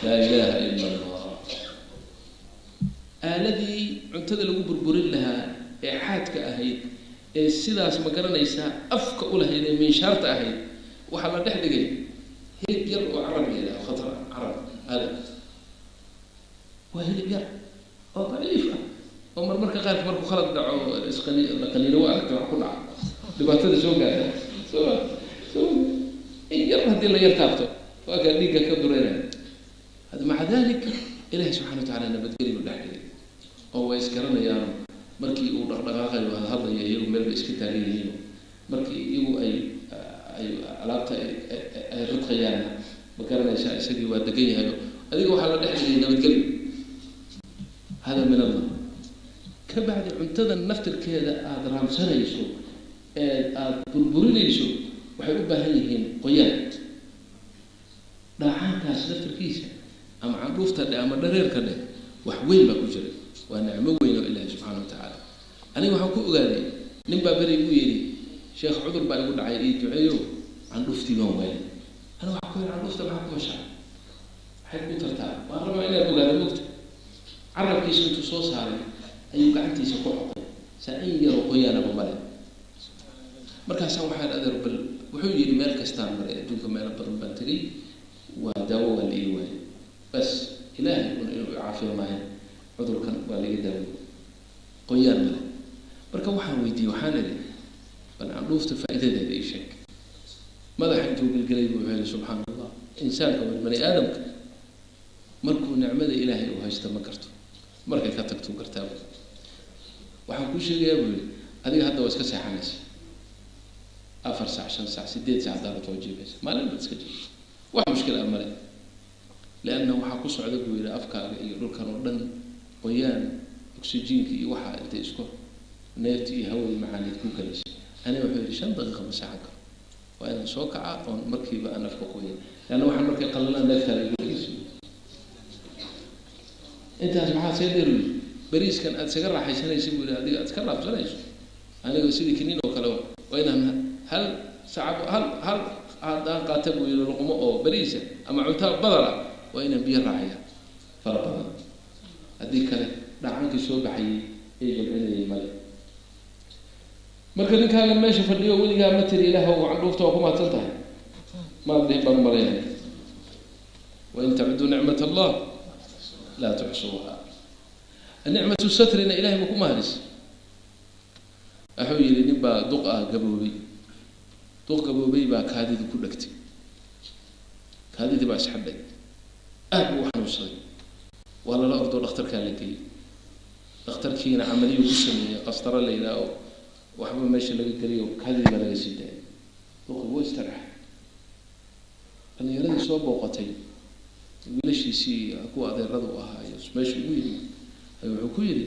Laa ilaha ila Allah. Aaladii cuntada lagu burburin lahaa ee xaadka ahayd ee sidaas ma garanaysaa afka u lahayd ee minshaarta ahayd, waxaa la dhex dhigay hilib yar oo carab la yidhaho, khatar carab. Hada waa hilib yar oo daciif ah oo marmarka qaarka markuu khalad dhaco isqani la qaniino, waa aragta wax ku dhaca, dhibaatada soo gaarta. Soo soo in yar haddii la yar taabto, waa kaa dhiigga ka dureynaya. Hada maca dalik Ilahi subxana wa tacala nabadgeliyu dhex dhigay oo way isgaranayaan. Markii uu dhaqdhaqaaqayo, hadhadlayo, iyagu meel bay iska taagan yihiin. Markii iyagu ay alaabta ay ridqayaanna, ma garanaysaa, isagii waa degan yahay. Adiga waxaa la dhex dhigay nabadgelyo. Hada min Allah. Ka bacdi cuntada naftirkeeda aada raamsanayso ee aada burburinayso waxay u baahan yihiin qoyaan. Dhaacaankaas naftirkiisa ama candhuufta dheh ama dhareerka dheh, wax weyn baa ku jira. Waa nicmo weyn oo Ilaahi subxaana wa tacaala. Aniga waxaan ku ogaaday, nin baa beri igu yidhi, "Sheekh, cudur baa igu dhacay, ii duceeyo, candhuuftii baan waayay." Aniga waxaan ku yidhi, "Candhuufta maxaa ku fashaa? Maxay ku tartaa?" Waan rabaa inaan ogaado mugta. Carabkiisa intuu soo saaray ayuu gacantiisa ku xoqay, saa in yaroo qoyaanaba male. Markaasaa waxaan, "Adeer, bal," wuxuu yidhi, "meel kastaan maray adduunka, meelo badan baan tegay, waa daawo waa la ii waayay. Bas Ilaahay un inuu caafiyo maayo, cudurkan waa laga daawo, qoyaan male." Marka waxaan weydiiyey, waxaan idhi, "Bal candhuufta faa'iidadeeda ii sheeg." Madaxa intuu gelgelay buu wuxuu yihi, "Subxaana Allah, insaanka waa bani aadamka, markuu nicmada Ilaahay uu haysto ma garto, markay ka tagtuu gartaa. Waxaan kuu sheegayaa," buu yihi, "adiga hadda waa iska seexanaysa 4 saac, 5 saac, 8 saac daarad waa jiifaysa, maalin baad iska jiifaysa, wax mushkil ah male. Leanna waxaa ku socda," buu yihi, "afkaaga iyo dhulkan oo dhan qoyaan, oxygenka iyo waxaa intay isku neefti iyo hawadii macaaneed ku galaysa. Aniga," wuxuu yihi, "5 daqiiqa ma seexan karo." Waa inaan soo kaca oon markiiba aan afka qoya, leanna waxaan markay qallalaan neeftaa igu dhegeyso. Intaas maxaa see dheer yiri, bariiskan aad isaga raaxaysanaysa buu yidhi, adiga aad iska raabsanayso, aniga sidii kiniin oo kale waa inaan hal sacab hal haddaan qaata buu yidhi luqmo oo bariisa ama cunta badala, waa inaan biyo raaciya fara badan, haddii kale dhacaankii soo baxayay ee jilcinayay male. Marka ninkaagan meesha fadhiyo weligaa ma tiri ilaahw candhuufta waa ku mahadsan tahay, maad dhihin baan umalaynaya. Wain tacuduu nicmat allah laa tuxsuuha. Nicmatu satrina ilahay buu ku mahadis. Wuxuu yidhi nin baa duq ah gaboobay, duq gaboobay baa kaadidii ku dhegtay, kaadidii baa isxadhay, aad buu u xanuunsaday, waa lala ordoo dhakhtarkaa la geeyey. Dhakhtarkiina camaliyuu ku sameeyey, qastaro la yidhaah oo waxba meesha laga geliyo, kaadidii baa laga sii daayay, duqi wuu istaraxay. Dhalinyaradii soo booqatay, wiilashiisii iyo kuwa adeerada u ahaa iyo meesha ugu yimi, ayuu wuxuu ku yidhi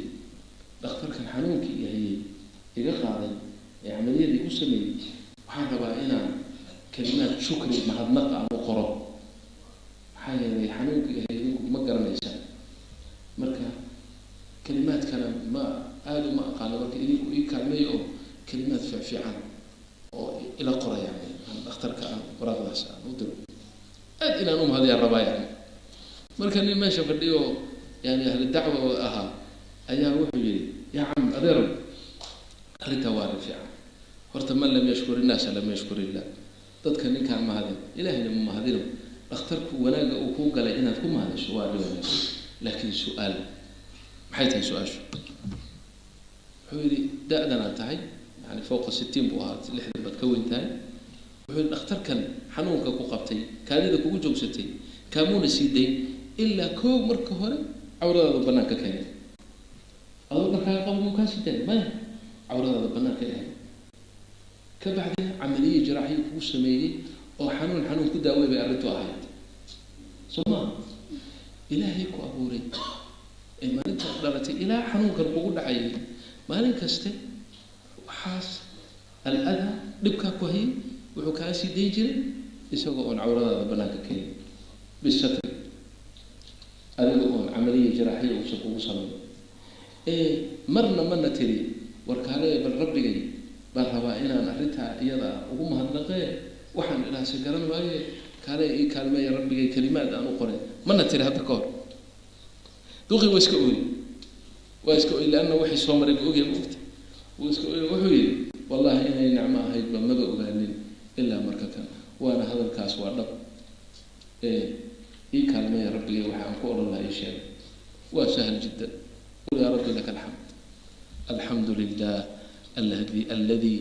dhakhtarkan xanuunkii iyo hayay iga qaaday ee camaliyadii ku sameeyey, waxaan rabaa inaan kalimaad shukri mahadnaq aan u qoro, maxaa yeelay xanuunkii hayay idinku ma garanaysaan, marka kalimaadkana ma aada uma aqaano, marka idinku ii kaalmeeyo oo kalimaad fiicfiican oo ila qora, yani aan dhakhtarka aan waraaqdaas aan u diro, aad inaan u mahadiyaan rabaa yani. Marka nin meesha fadhiyo yani ahli dacwa ahaa ayaa wuxuu yihi yaa cam adeerow, arrintaa waa arrin fiican, horta man lam yashkur innaasa lam yashkur illah, dadka ninkaan mahadin ilahayna ma mahadino, dhakhtarku wanaagga uu kuu galay inaad ku mahadasho waa arrin wanaagsan, laakiin su-aal, maxay tahay su-aashu? Wuxuu yidhi da-dan aad tahay yani fowqa 60 buu ahaa, 60 baad ka weyn tahay. Wuxuu yidhi dhakhtarkan xanuunka ku qabtay, kaadida kugu joogsatay, kaamuuna sii dayn ilaa koow marka hore cawradaada banaanka keenay, adoo dharkaaga qaba muu kaa sii daayay? Maya, cawradaada banaanka ahayd. Ka bacdina camaliye jiraaxiyo kugu sameeyey oo xanuun xanuun ku daawey bay arrintu ahayd, soo ma? Ilaahay ku abuuray ee maalintaad dhalatay ilaa xanuunkan kugu dhacayay, maalin kaste waxaas al-adaa dhibkaa ku hayay wuxuu kaa sii dayn jiray isagoo oon cawradaada banaanka keenin bisatri, adiga oon camaliya jiraaxiya uusan kugu samayn, ee marna mana tiri warkaale bal rabbigay baan rabaa inaan arrintaa iyada ugu mahadnaqee, waxaan idhaahse garan waaye, kaale ii kaalmeeya rabbigay kalimaad aan u qoray, mana tiri hadda ka hor? Duqii waa iska ooyey, waa iska ooyey, leanna wixii soo maray buu ogyahay, ma ogta, wuu iska ooyey. Wuxuu yidhi wallahi inay nicmo ahaydba maba ogaanin ilaa marka kan, waana hadalkaas waa dhab, ee ii kaalmeeya rabbigay waxa aan ku odhan lahaa ii sheegay. Waa sahal jiddan, qul yaa rabbi laka alxamd, alxamdu lilah aladi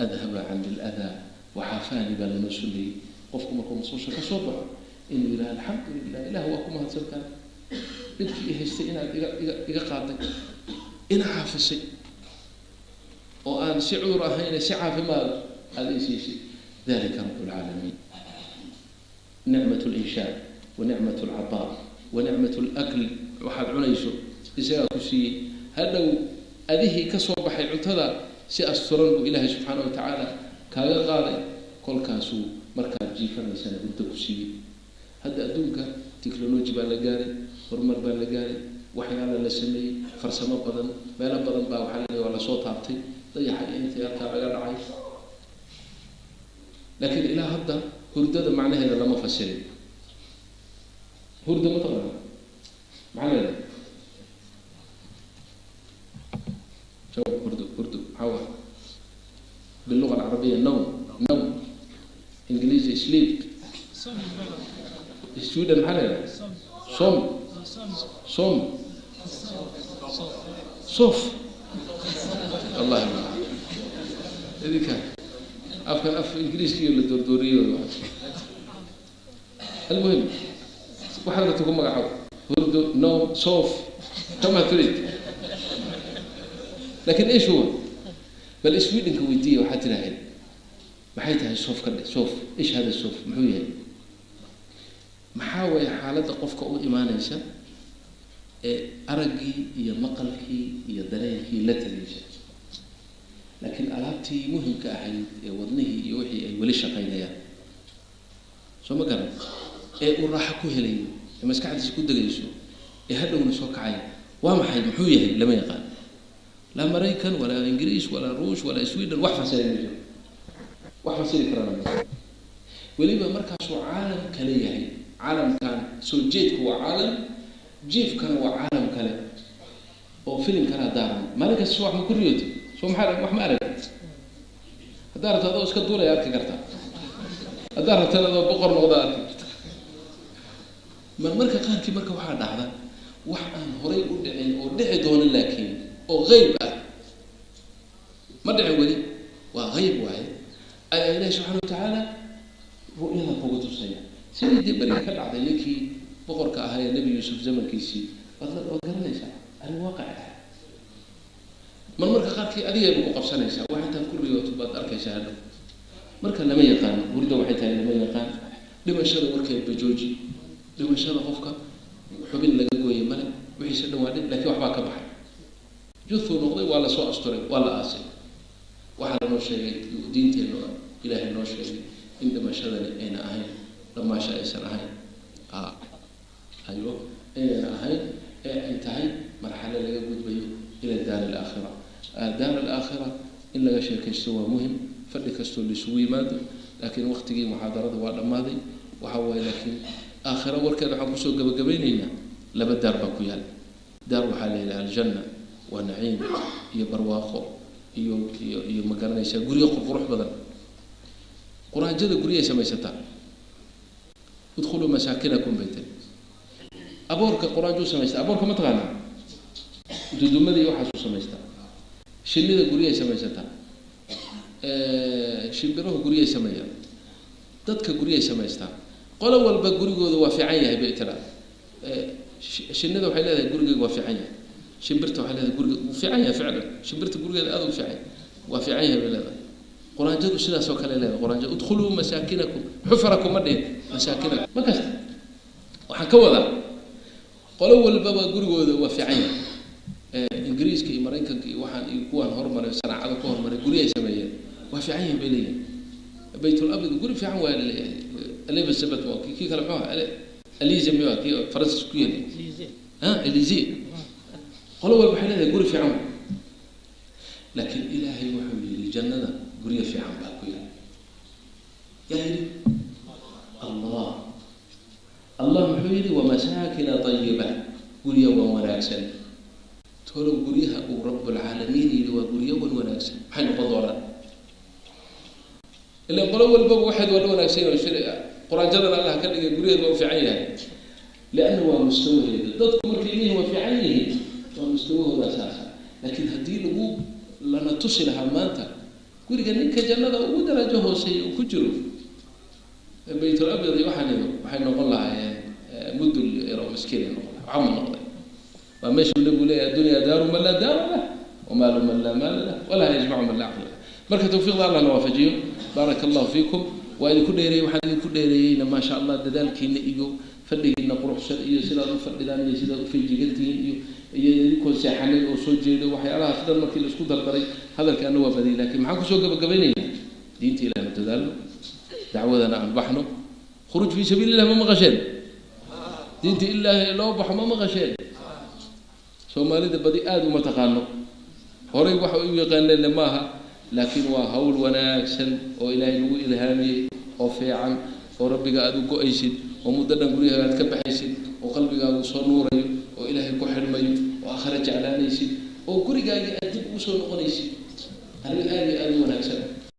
adhaba cani aladaa waxaafaani baa lanoo suneeyey qofku markuu musqusha ka soo baxo inuu yidhaha alxamdu lilah, ilah waa ku mahadsantahay dhibkii i haystay inaad iga qaaday, ina caafisay oo aan si cudur ahayne si caafimaad aada ii siisay. Dalika rabb lcaalamiin. Nicmat linshaa wa nicmat alcataa wa nicmat alakl, waxaad cunayso isagaa ku siiyey, hadhow adihii ka soo baxay cuntada si asturan buu ilaahay subxaana wa tacaala kaaga qaaday, kolkaasuu markaad jiifanaysana hurdo ku siiyey. Hadda adduunka technology baa la gaaray, horumar baa la gaaray, waxyaala la sameeyey, farsamo badan, meelo badan baa waxaa la waa lasoo taabtay, dayaxa iyo intii halkaa laga dhacay, laakiin ilaa hadda hurdada macnaheeda lama fasirin. Hurda ma taqaana maxaa leedahay? Jawaab, hurdo, hurdo maxaa waay باللغة العربية؟ نوم، نوم، إنجليزي sleep، السويدن maxaa leedahay؟ som som sof. Wallahi idinka afkan af ingiriiskiyo la doordooriyo. Almuhim waxaad rabta ku magacaabo, hurdo, noom, sof, kama turid, lakin ايش هو؟ Bal Swedenka weydiiya, waxaad tidhaaheen maxay tahay soof ka dhe soof, ish hada soof muxuu yahay? Maxaa weeye xaaladda qofka u imaanaysa ee araggii iyo maqalkii iyo dareenkii la tegaysa? Laakiin alaabtii muhimka ahayd ee wadnihii iyo wixii ay weli shaqaynayaan, soo ma garan, ee uu raaxo ku helayo, ee maskaxdiisa ku degayso, ee hadhowna soo kacaya, waa maxay? Muxuu yahay? Lama yaqaan. Laa Maraykan walaa Ingiriis walaa Ruush walaa Sweden wax fasiray ma jiro, wax fasiri karana ma jiro. Weliba markaasuu caalam kale yahay. Caalamkan soo jeedku waa caalam, jiifkana waa caalam kale oo filim kalaa daaran. Maalin kasta wax ma ku riyootay? Soo maxaa wax ma arag? Haddaa rabto adoo iska duulaya arki kartaa, haddaa rabtana adoo boqor noqdaa arki karta. Marmarka qaarkii marka waxaa dhacda wax aan horay u dhicin oo dhici doonin, laakiin oo qeyb ah, ma dhicin weli, waa qeyb waaye, ayaa Ilaahi subxana watacaala ru'yada kugu tusaya. Sidii dee beriga ka dhacday ninkii boqorka ahaa ee Nebi Yuusuf zamankiisii, waad garanaysaa, arrin waaqic ah. Marmarka qaarkii adigayba ku qabsanaysaa, wax intaad ku riyooto baad arkaysaa hadhow. Marka lama yaqaano hurda waxay tahay, lama yaqaan dhimashada warkeedba jooji. Dhimashada qofka xubin laga gooye male, wixiise dhan waa dhin, lakin waxbaa ka baxay, juthuu noqday, waa lasoo asturay, waa la aasay. Waxaa lanoo sheegay diinteenna, Ilaahay noo sheegay in dhimashadani ayna ahayn dhamaasho, aysan ahayn, aywa, aynana ahayn, ee ay tahay marxalo laga gudbayo ila daar alaakhira. Daar alaakhira in laga sheekaysto waa muhim, fadhi kastoo laisugu yimaado, laakiin waqtigii muxaadarada waa dhammaaday. Waxa waaye, laakiin aakhira warkeeda waxaan kusoo gabagabaynaynaa, laba daar baa ku yaal. Daar waxaa la yidhaha aljanna, waa naciim iyo barwaaqo iyo iyo iyo ma garanaysaa, guryo qurqurux badan. Quraanjada guryay samaysataa, udkhuluu masaakinakum bay tiri. Aboorka quraanjuu samaystaa, aboorka ma taqaanaa? Dudumada iyo waxaasuu samaystaa. Shinnida guryay samaysataa, shimbirahu guryay sameeyaan, dadka guryay samaystaa. Qolo walba gurigooda waa fiican yahay bay tiraa. Shinnida waxay leedahay gurigeyga waa fiican yahay, shimbirta waxay leedahay guriga wuu fiican yahay ficlan, shimbirta gurigeeda aada u fiican yahay, waa fiican yahay bay leedahay. Quraanjadu sidaas oo kale leedahay. Quraanjadu udkhuluu masaakinakum, xufarakum ma dhihin, masaakinakum ma kasta. Waxaan ka wadaa qolo walbaba gurigooda waa fiican yahay. Ingiriiska iyo Maraykanka iyo waxaan iyo kuwaan hormaray, sanaacada ku hormaray, guryahay sameeyeen, waa fiican yihin bay leeyihin. Baytul Abyad guri fiican waa laleeyahay. Elizabeth waa kii kale, muxuu ahaa? Elize miyuu kii Faransis ku yeelay? Ha, Elize. Qolo walba waxay leedahay guri fiican, laakiin Ilaahay wuxuu yidhi jannada guryo fiican baa ku yaal. Yaa yidhi? Allah. Allah muxuu yidhi? Wamasaakina tayiba, guryo wan wanaagsan. Tolow guryaha uu Rabbulcaalamiin yidhi waa guryo wan wanaagsan maxay noqon doonaan? Ilan qolo walbaba waxeed waa la wanaagsan yahay. Quraanjadana Allah ka dhigay guryaheed waa u fiican yahay, lianna waa mustawaheeda. Dadku markay leeyihin waa fiican yihiin, waa mustawahooda saasa. Laakiin haddii lagu lana tusi lahaa maanta guriga ninka jannada ugu darajo hooseeya uu ku jiro, Baytul Abyad iyo waxaan ido, waxay noqon lahaayeen mudul yaro miskiin ay noqon lahaa, waxba ma noqday. Waa meeshuu Nabigu leeyahay: addunya daaru man laa daara lah, wamaalu man laa maala lah, walaa yajmacu man laa caqla lah. Marka tawfiiqda Allah na waafajiyo. Baaraka Allahu fiikum. Waa idinku dheereeyey, waxaan idinku dheereeyeyna maasha Allah dadaalkiina iyo fadhigiina quruxsan iyo sidaad u fadhidaan iyo sidaad u feejigantihiin iyo idinkoo seexanay oo soo jeedo, waxyaalahaas dhan markii la isku dardaray hadalkaana waa badiyay. Lakin maxaan kusoo gabagabaynaynaa? Diinta Ilahi nu dadaalno, dacwadana aan baxno. Khuruuj fii sabiili illah ma maqasheen? Diinta Ilaahi loo baxo ma maqasheen? Soomaalida badi aada uma taqaano, horay waxa u yaqaaneenna maaha, laakiin waa hawl wanaagsan oo Ilaahay lagu ilhaamiyey oo fiican, oo Rabbiga aada u go-aysid, oo muddo dhan guryahaaga aad ka baxaysid, oo qalbigaagu soo nuurayo, oo Ilaahay ku xidhmayo, oo aakhira jeclaanaysid, oo gurigaagii aad dib ugu soo noqonaysid. Arrin aada iyo aada u wanaagsan.